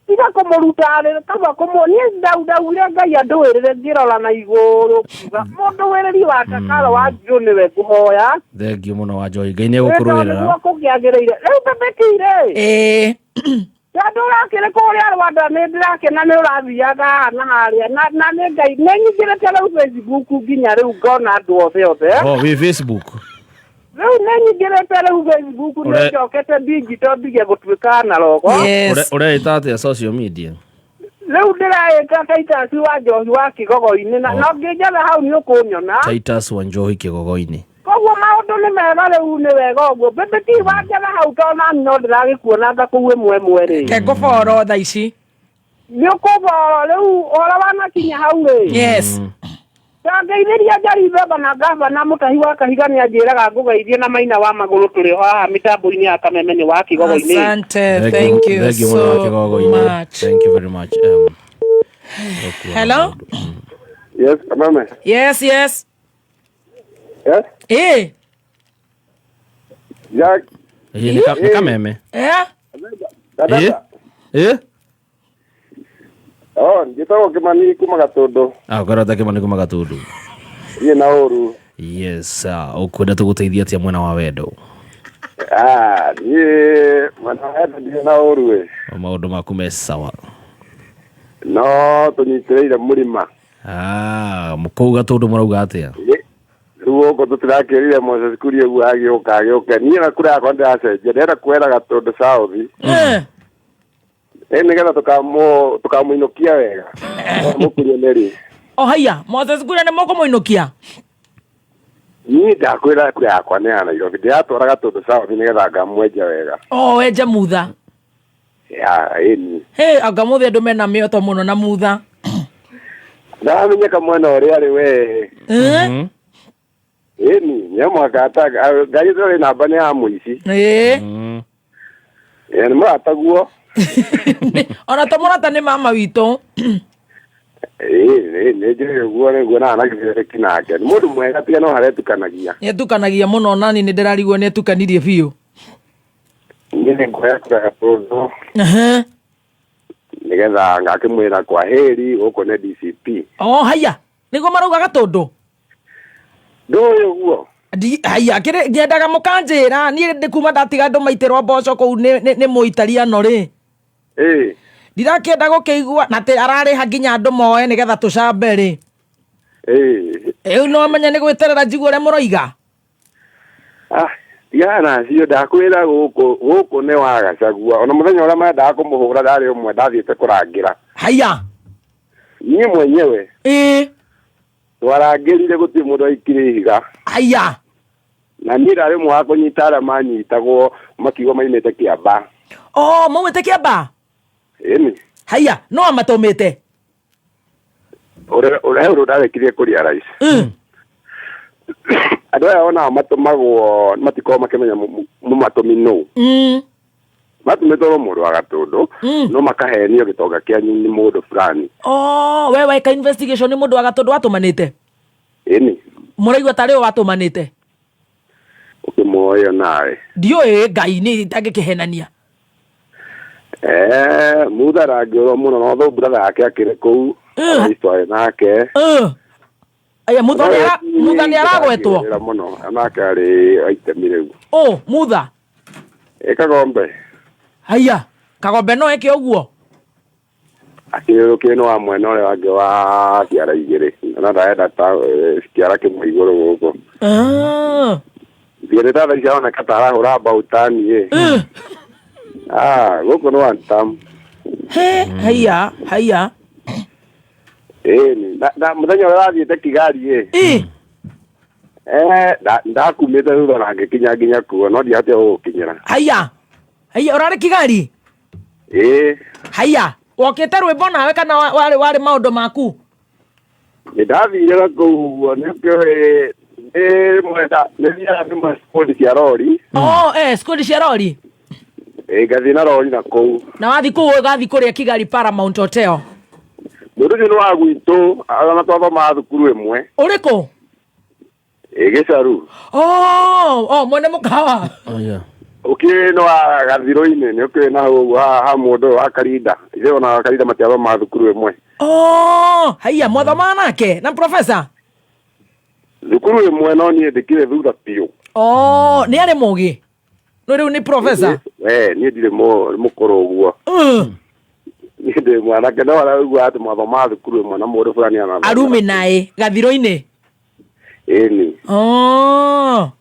Tiga kũmũruta rĩ, kaba kũmũ, niĩ ndaugire Ngai andũĩrĩre ngĩrora na igũrũ ngiuga, mũndũ wĩrĩri wa Takaro wa Njirũ nĩwe ngũhoya. Thengiũ mũno wa Njohi, Ngai nĩ egũkũrũĩrĩra. Tondũ nĩguo kũngĩagĩrĩire. Rĩu Bebe T rĩ. Ĩĩ. Tondũ ũrakĩrĩ kũrĩa Rwanda nĩ ndĩrakena nĩ ũrathiaga haha na harĩa na nĩ Ngai nĩ nyingĩrĩte rĩu Facebook nginya rĩu ngona andũ othe othe. Oh, wĩ Facebook? Rĩu nĩ nyingĩrĩte rĩu Facebook nĩ njokete digital ndige gũtuĩka analogo. Ũreĩta atĩa social media? Rĩu ndĩreĩta Titus wa Njohi wa Kĩgogo-inĩ na no ngĩnjetha hau nĩ ũkũnyona. Titus wa Njohi Kĩgogo-inĩ. Koguo maũndũ nĩ mega rĩu nĩ wega ũguo. Bebe T wanjetha hau tondũ nani no ndĩragĩkuona ta kũu ĩmwe ĩmwe rĩ. Ke ngũboro thaa ici. Nĩ ũkũboro rĩu ũhoro wanakinya hau rĩ. Yes. Ndangeithĩria Njeri Mbemba na ngavana Mũtahi wa Kahiga nĩ anjĩraga ngũgeithie na Maina wa Magũrũ tũrĩ o haha mĩtambo-inĩ ya Kameme nĩ wa Kĩgogo-inĩ. Asante, thank you Thank you mũno wa so Kĩgogo-inĩ. much. Thank you very much. Hello? Yes, Kameme. Yes, yes. Yes? Eh. Jack. Ĩ, nĩ Kameme. Eh? Ĩ? Ĩ? Oh, njĩtagwo Kĩmani kuma Gatũndũ. Ah, ũkorwo ta Kĩmani kuma Gatũndũ. Niĩ na ũru. Yes, ũkwenda tũgũteithia atĩa mwena wa wendo? Ah, niĩ mwena wa wendo ndirĩ na ũru ĩ. Maũndũ maku me sawa. No tũnyitĩrĩire mũrima. Ah, kũu Gatũndũ mũrauga atĩa? Rĩu gũkũ tũtirakĩrire Moses Kuria ũguo agĩũka agĩũke. Niĩ na kura yakwa ndĩracenjia, ndĩrenda kuoera Gatũndũ South. Ĩ nĩgetha tũkamũinũkia wega. Mũkunyanĩri. O haiya, Moses Kuria nĩ mũkũmũinũkia? Niĩ ndakwĩra kura yakwa nĩ ya Nairobi. Ndĩratwara Gatũndũ South nĩgetha ngamwenja wega. O wenje mutha. Ya, ĩni. Hĩ, anga mũthĩ andũ mena mĩoto mũno na mutha. Ndamenyeka mwena ũrĩa arĩ we. Ĩni, nĩ mũhaka ngari ĩyo namba nĩ ya mũici. Ĩĩ. Ĩ, nĩ mũrataguo. Ona to mũrata nĩ mama witũ. Ĩĩ, ĩĩ, nĩ njũĩ ũguo nĩguo na gĩthĩrĩki nake. Nĩ mũndũ mwega tiga no harĩa etukanagia. Nĩ etukanagia mũno nani nĩ ndĩrarigwo nĩ etukanirie biũ. Niĩ nĩ nguoya kura Gatũndũ. Nĩgetha ngakĩmwĩra kwa heri gũkũ nĩ DCP. Oh, haiya, nĩguo marauga Gatũndũ? Ndũĩ ũguo? Haiya, kĩrĩ nyendaga mũkanjĩra, niĩ ndĩ kuma ndatiga andũ maitĩrwo mboco kũu nĩ mũitariano rĩ. Ĩĩ. Ndirakĩenda gũkĩigua na atĩ ararĩha nginya andũ moe nĩgetha tũcambe rĩ. Ĩĩ. Rĩu no menye nĩ gwĩterera njigue ũrĩa mũroiga. Ah, Tigana nacio ndakwĩra gũkũ gũkũ nĩ wa Gachagua ona mũthenya ũrĩa mendaga kũmũhũra ndarĩ ũmwe ndathiĩte kũrangĩra. Haya. Niĩ mwenyewe. Ĩĩ. Twarangĩrire gũtirĩ mũndũ aikire ihiga. Haya. Na niĩ ndarĩ ũmwe wa kũnyita arĩa manyitagwo makiuga maimĩte Kĩamba. Oh, maumĩte Kĩamba? Ĩni. Haya, no amatũmĩte? Ũrĩa ũrĩa ũndũ ndarekirie kũria rais. Andũ aya onao matũmagwo matikoragwo makĩmenya mũmatũmi nũ. Matũmĩtwo no mũndũ wa Gatũndũ, no makahenio gĩtonga kĩanyu nĩ mũndũ fulani. Oh, we weka investigation nĩ mũndũ wa Gatũndũ watũmanĩte? Ĩni. Mũraigua tarĩ ũyũ watũmanĩte? Ũkĩmuoyo nawe. Ndiũĩ Ngai nĩ ndangĩkĩhenania. Eh, mutha arangĩũrwo mũno no thũ brother yake akĩrĩ kũu. Kristo arĩ nake. Aya, Mutha nĩ aragwetwo? Wĩra mũno nake arĩ itemi rĩu. Oh, Mutha. Ĩ Kagombe. Haya, Kagombe no eke ũguo? Akĩũrũkĩrĩ nĩ wa mwena ũrĩa wangĩ wa kĩara igĩrĩ. Na ndarenda ta kĩara kĩmwe igũrũ gũkũ. Ah. Thiĩ ta thaa ici aroneka ta arahũra mbautani ĩ. Ah, gũkũ nĩ one term. He, haya, haya. Ĩni, na mũthenya ũrĩa wathiĩte Kigali ĩ. Ĩ. Eh, ndakumĩte thutha na ngĩkinya nginya kuo no ndiahotire gũgũkinyĩra. Haya. Haya, ũrarĩ Kigali? Ĩ. Haya, wokĩte rwĩmbo nawe kana warĩ maũndũ maku? Nĩ ndathire na kũu ũguo nĩ ũkĩũĩ nĩ mwenda nĩ thiaga nĩ squad cia rori. Oh, squad cia rori? Ĩ, ngathiĩ na rori na kũu. Na wathiĩ kũu ũgathiĩ kũrĩa Kigali Paramount Hotel? Mũndũ ũcio nĩ wa gwitũ, ona twathomaga thukuru ĩmwe. Ũrĩkũ? Ĩ, Gĩcaru. Oh, oh, mwene mũkawa. Oh, yeah. Ũkĩũĩ nĩ wa Gathirũ-inĩ, nĩ ũkĩũĩ na hau ũguo ha mũndũ ũyũ wa Karinda. Ithuĩ ona Karinda matiathomaga thukuru ĩmwe. Oh, haiya, mwathomaga nake na professor? Thukuru ĩmwe no niĩ ndĩkĩrĩ thutha biũ. Oh, nĩ arĩ mũgĩ? No rĩu nĩ professor? We, niĩ ndirĩ mũkũrũ ũguo. Niĩ ndĩ mwanake no araigua atĩ mwathomaga thukuru ĩmwe na mũndũ fulani anathoma. Arumi naĩ, Gathirũ-inĩ? Ĩni. Oh.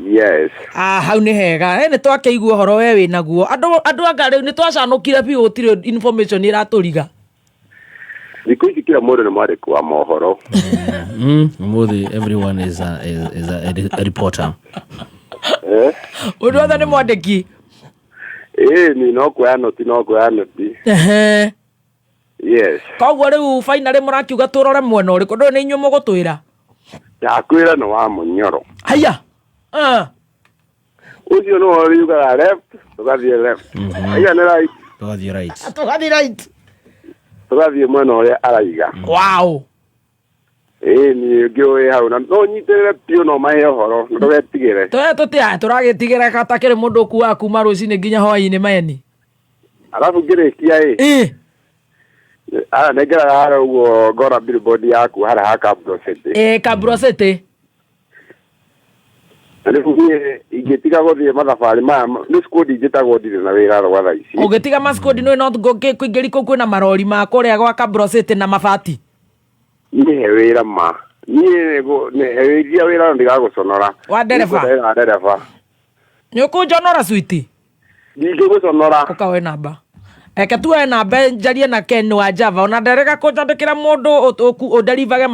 Yes. Ah, hau nĩ hega. Nĩ twakĩigua ũhoro we wĩ naguo. Andũ anga rĩu nĩ twacanũkire biũ gũtirĩ information ĩratũriga. Thikũ ici kila mũndũ nĩ mwandĩki wa mohoro. Mũthĩ everyone is a reporter. Mũndũ wothe nĩ mwandĩki. Ĩni, no kuoya noti, no kuoya noti. Yes. Koguo rĩu finally mũrakiuga tũrore mwena ũrĩkũ? Ndũĩ nĩ inyuĩ mũgũtwĩra? Ndakwĩra nĩ wa Mũnyoro. Haiya. Ũcio nĩwe ũriugaga left, tũgathiĩ left. Haiya nĩ right. Tũgathiĩ right. Tũgathiĩ right. Tũgathiĩ mwena ũrĩa araiga. Wow. Ĩĩ, niĩ ngĩũĩ hau na no ũnyitĩrĩre biũ no mahe ũhoro, na ndũgetigĩre. Tũe tũtia, tũragĩtigĩra gatakĩrĩ mũndũ ũkuaga kuma rũcinĩ nginya hwaĩ-inĩ meni. Arabu ngĩrĩkia ĩ. Ĩ. Ara nengeraga harĩa ũguo ngona billboard yaku harĩa ha Kabro City. Ĩ, Kabro City. Na rĩu niĩ ingĩtiga gũthiĩ mathabarĩ maya, nĩ squad njĩtagwo ndirĩ na wĩra rwa thaa ici. Ũngĩtiga ma squad nĩ no kũingĩri kũu kwĩna marori ma kũrĩa gwa Kabro City na mabati. Niĩ he wĩra ma. Niĩ nĩ wĩra na ndigagũconora. Wa ndereba? Niĩ ngwenda wĩra wa ndereba. Nĩ ũkũnjonora sweetie? Ndingĩgũconora. Ũka we namba. Reke tuoe namba njarie na Ken wa Java. Ona nderega kũnjandĩkĩra mũndũ ũnderivage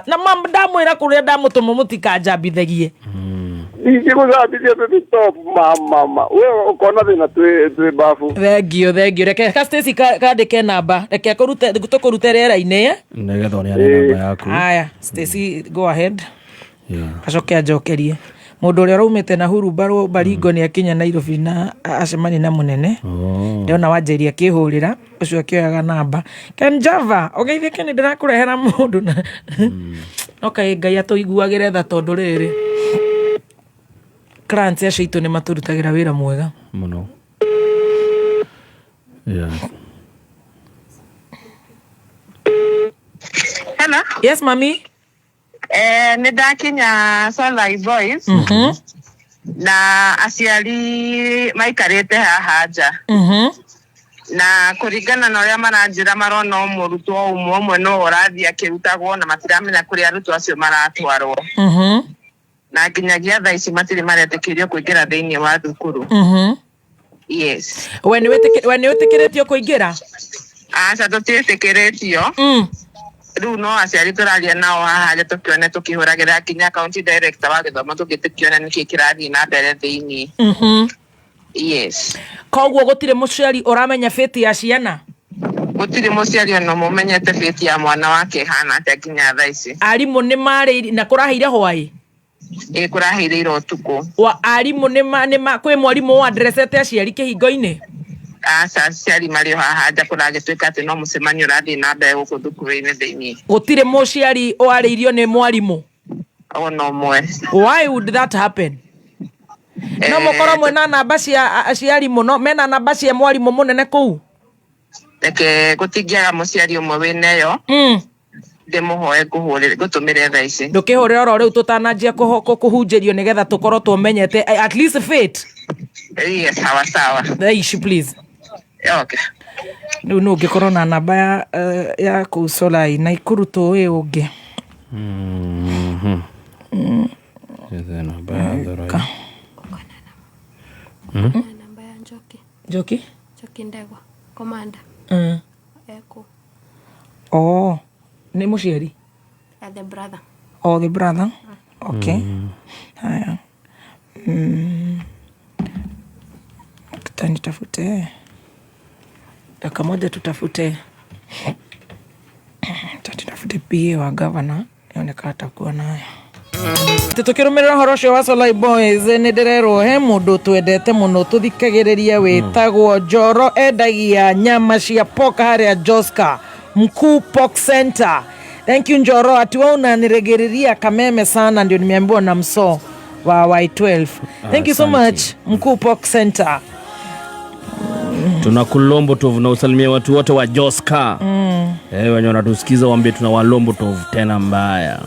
na ndamwĩra kũrĩa ndamũtũma mũtikanjambithagie. Ndingĩgũcambithia baby top, ma, ma, ma. We ũkona thĩna twĩ babu. Thank you, thank you. Reke ka Stacy kandĩke namba. Reke tũkũrute rĩera-inĩ, eh? Nĩgetha ũneane namba yaku. Haya, Stacy, go ahead. Acoke anjokerie. Mũndũ ũrĩa ũraumĩte na hurumbarũ Baringo nĩ akinya Nairobi na acemania na mũnene. Ndĩrona Wanjeri akĩhũrĩra, ũcio akĩoyaga namba. Ken Java, ũgeithĩke nĩ ndĩrakũrehera mũndũ na No kaĩ Ngai atũiguagĩre tha tondũ rĩrĩ. Clients acio aitũ nĩ matũrutagĩra wĩra mwega. Mũno. Hello? Yes, mami. Nĩ ndakinya Sunrise Boys. Na aciari maikarĩte haha nja. Na kũringana na ũrĩa maranjĩra marona o mũrutwo ũmwe ũmwe no ũrathiĩ akĩrutagwo na matiramenya kũrĩa arutwo acio maratwarwo. Na nginyagia thaa ici matirĩ maretĩkĩrio kũingĩra thĩinĩ wa thukuru. Yes. We nĩ wĩtĩkĩrĩtio kũingĩra? Aca, tũtiĩtĩkĩrĩtio. Rĩu no aciari tũraria nao haha nja, tũkĩone tũkĩhũragĩra nginya county director wa gĩthomo, tũkĩone nĩkĩ kĩrathiĩ na mbere thĩinĩ. Yes. Koguo gũtirĩ mũciari ũramenya fate ya ciana? Gũtirĩ mũciari ona ũmwe ũmenyete fate ya mwana wake ĩhana atĩa nginya thaa ici. Arimũ nĩ marĩ na kũraheire hwaĩ? Ĩ, kũraheire ira ũtukũ. Wa arimũ nĩ ma kwĩ mwarimũ wa addressete aciari kĩhingo-inĩ? Aca, aciari marĩ o haha nja, kũragĩtuĩka atĩ no mũcemanio ũrathiĩ na mbere gũkũ thukuru-inĩ thĩinĩ. Gũtirĩ mũciari warĩirio nĩ mwarimũ? Ona ũmwe. Why would that happen? No mũkorwo mwĩna namba cia aciari mũno, mena namba cia mwarimũ mũnene kũu? Reke, gũtingĩaga mũciari ũmwe wĩneyo. Ndĩmũhoe ngũhũrĩre, ngũtũmĩre thaa ici. Ndũkĩhũrĩre oro rĩu tũtananjia kũhunjĩrio, nĩgetha tũkorwo tũmenyete at least fate. Yes, sawa sawa. Thaa ici, please. Okay. Rĩu nũ ũngĩkorwo na namba ya kũu Solai na Ikuru tũĩ ũngĩ? Ethe namba ya Thorai. Namba ya Njoki. Njoki? Njoki Ndegwa, commander. Eko. Oh, nĩ mũciari? The brother. Oh, the brother. Okay. Haya. Nitafute dakika moja, tutafute PA wa governor, ionekana atakuwa nayo. Tũkĩrũmĩrĩra ũhoro ũcio wa Solai Boys, nĩ ndĩrerwo he mũndũ twendete mũno tũthikagĩrĩria wĩtagwo Njoro, endagia nyama cia pork harĩa Joska Mkuu Pork Center. Thank you, Njoro, ati wewe unaniregereria Kameme sana, ndio nimeambiwa na mso wa Y12. Thank you so Asante. much, Mkuu Pork Center. Tuna kulombo tovu na usalimia watu wote wa Joska. Wenye wanatusikiza waambie tuna walombo tovu tena mbaya.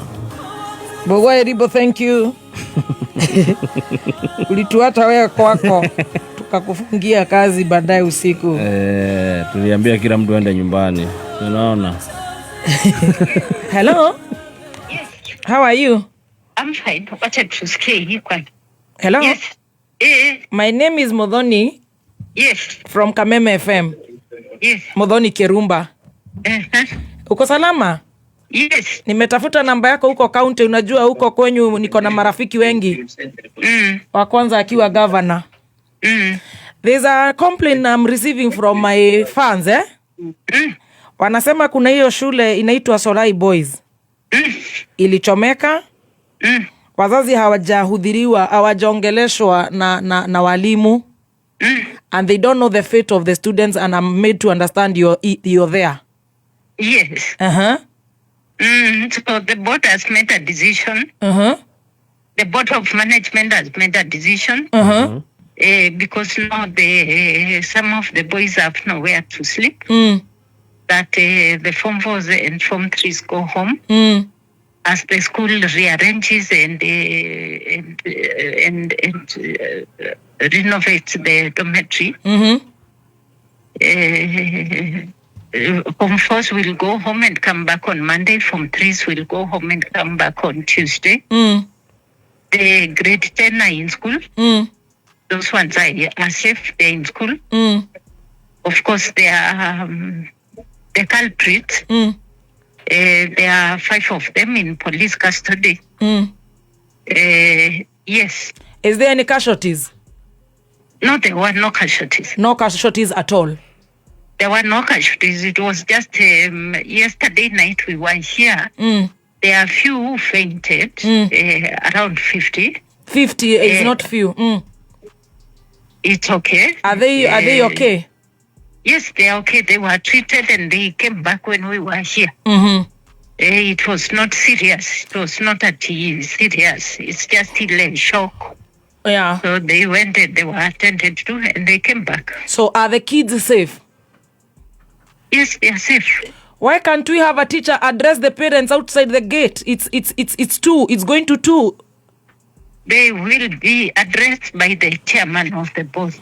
Bogwa Eribo, thank you. Ulituata wewe kwako tukakufungia kazi baadaye usiku. Tuliambia kila mtu aende nyumbani, unaona. Hello. How are you? I'm fine. Wacha tusikie hii kwanza. Hello. Yes. My name is Modhoni. Yes. From Kameme FM. Yes. Modhoni Kerumba. Uko salama? Yes. Nimetafuta namba yako huko county, unajua huko kwenyu niko na marafiki wengi. Wa kwanza akiwa governor. There's a complaint I'm receiving from my fans, eh? Wanasema kuna hiyo shule inaitwa Solai Boys. Ilichomeka. Wazazi hawajahudhuriwa, hawajaongeleshwa na walimu. And they don't know the fate of the students, and I'm made to understand you're there. Yes. So the board has made a decision. The board of management has made a decision. Because now the some of the boys have nowhere to sleep. That the form fours and form threes go home. As the school rearranges and renovates the dormitory. Form fours will go home and come back on Monday. Form threes will go home and come back on Tuesday. The grade 10 are in school. Those ones are safe. They're in school. Of course, they are the culprits. There are five of them in police custody. Yes. Is there any casualties? No, there were no casualties. No casualties at all. There were no casualties. It was just yesterday night we were here. There are few who fainted, around 50. 50 is not few. It's okay. Are they okay? Yes, they are okay. They were treated and they came back when we were here. It was not serious. It was not at serious. It's just a shock. So they went and they were attended to and they came back. So are the kids safe? Yes, they are safe. Why can't we have a teacher address the parents outside the gate? It's two. It's going to two. They will be addressed by the chairman of the board.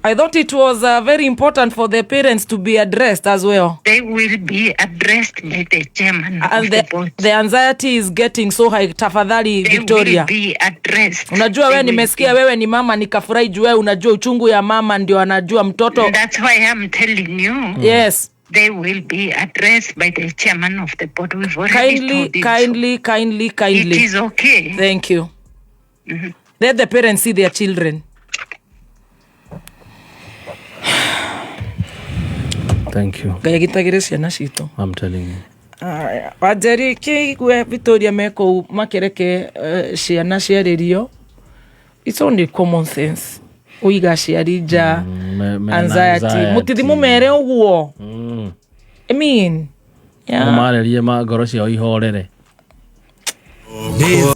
I thought it was very important for the parents to be addressed as well. They will be addressed by the chairman And of the board. the anxiety is getting so high. Tafadhali They Victoria. will be addressed. Unajua They wewe will nimesikia be. wewe ni mama nikafurahi juu wewe unajua uchungu ya mama ndio anajua mtoto. That's why I'm telling you. Yes. They will be addressed by the chairman of the board. We've already Kindly, told him so. kindly, kindly, kindly. It is okay. Thank you. Let the parents see their children. Thank you. Ngai agitagĩre ciana citũ. I'm telling you. Aya, Wanjeri kĩigue Victoria mekũu makĩreke ciana ciarĩrio. It's only common sense. Ũiga aciari nja mena anxiety. anxiety. Mũtithi mũmere ũguo. I mean, yeah. Mũmarĩrie ma ngoro ciao ihorere. Nĩ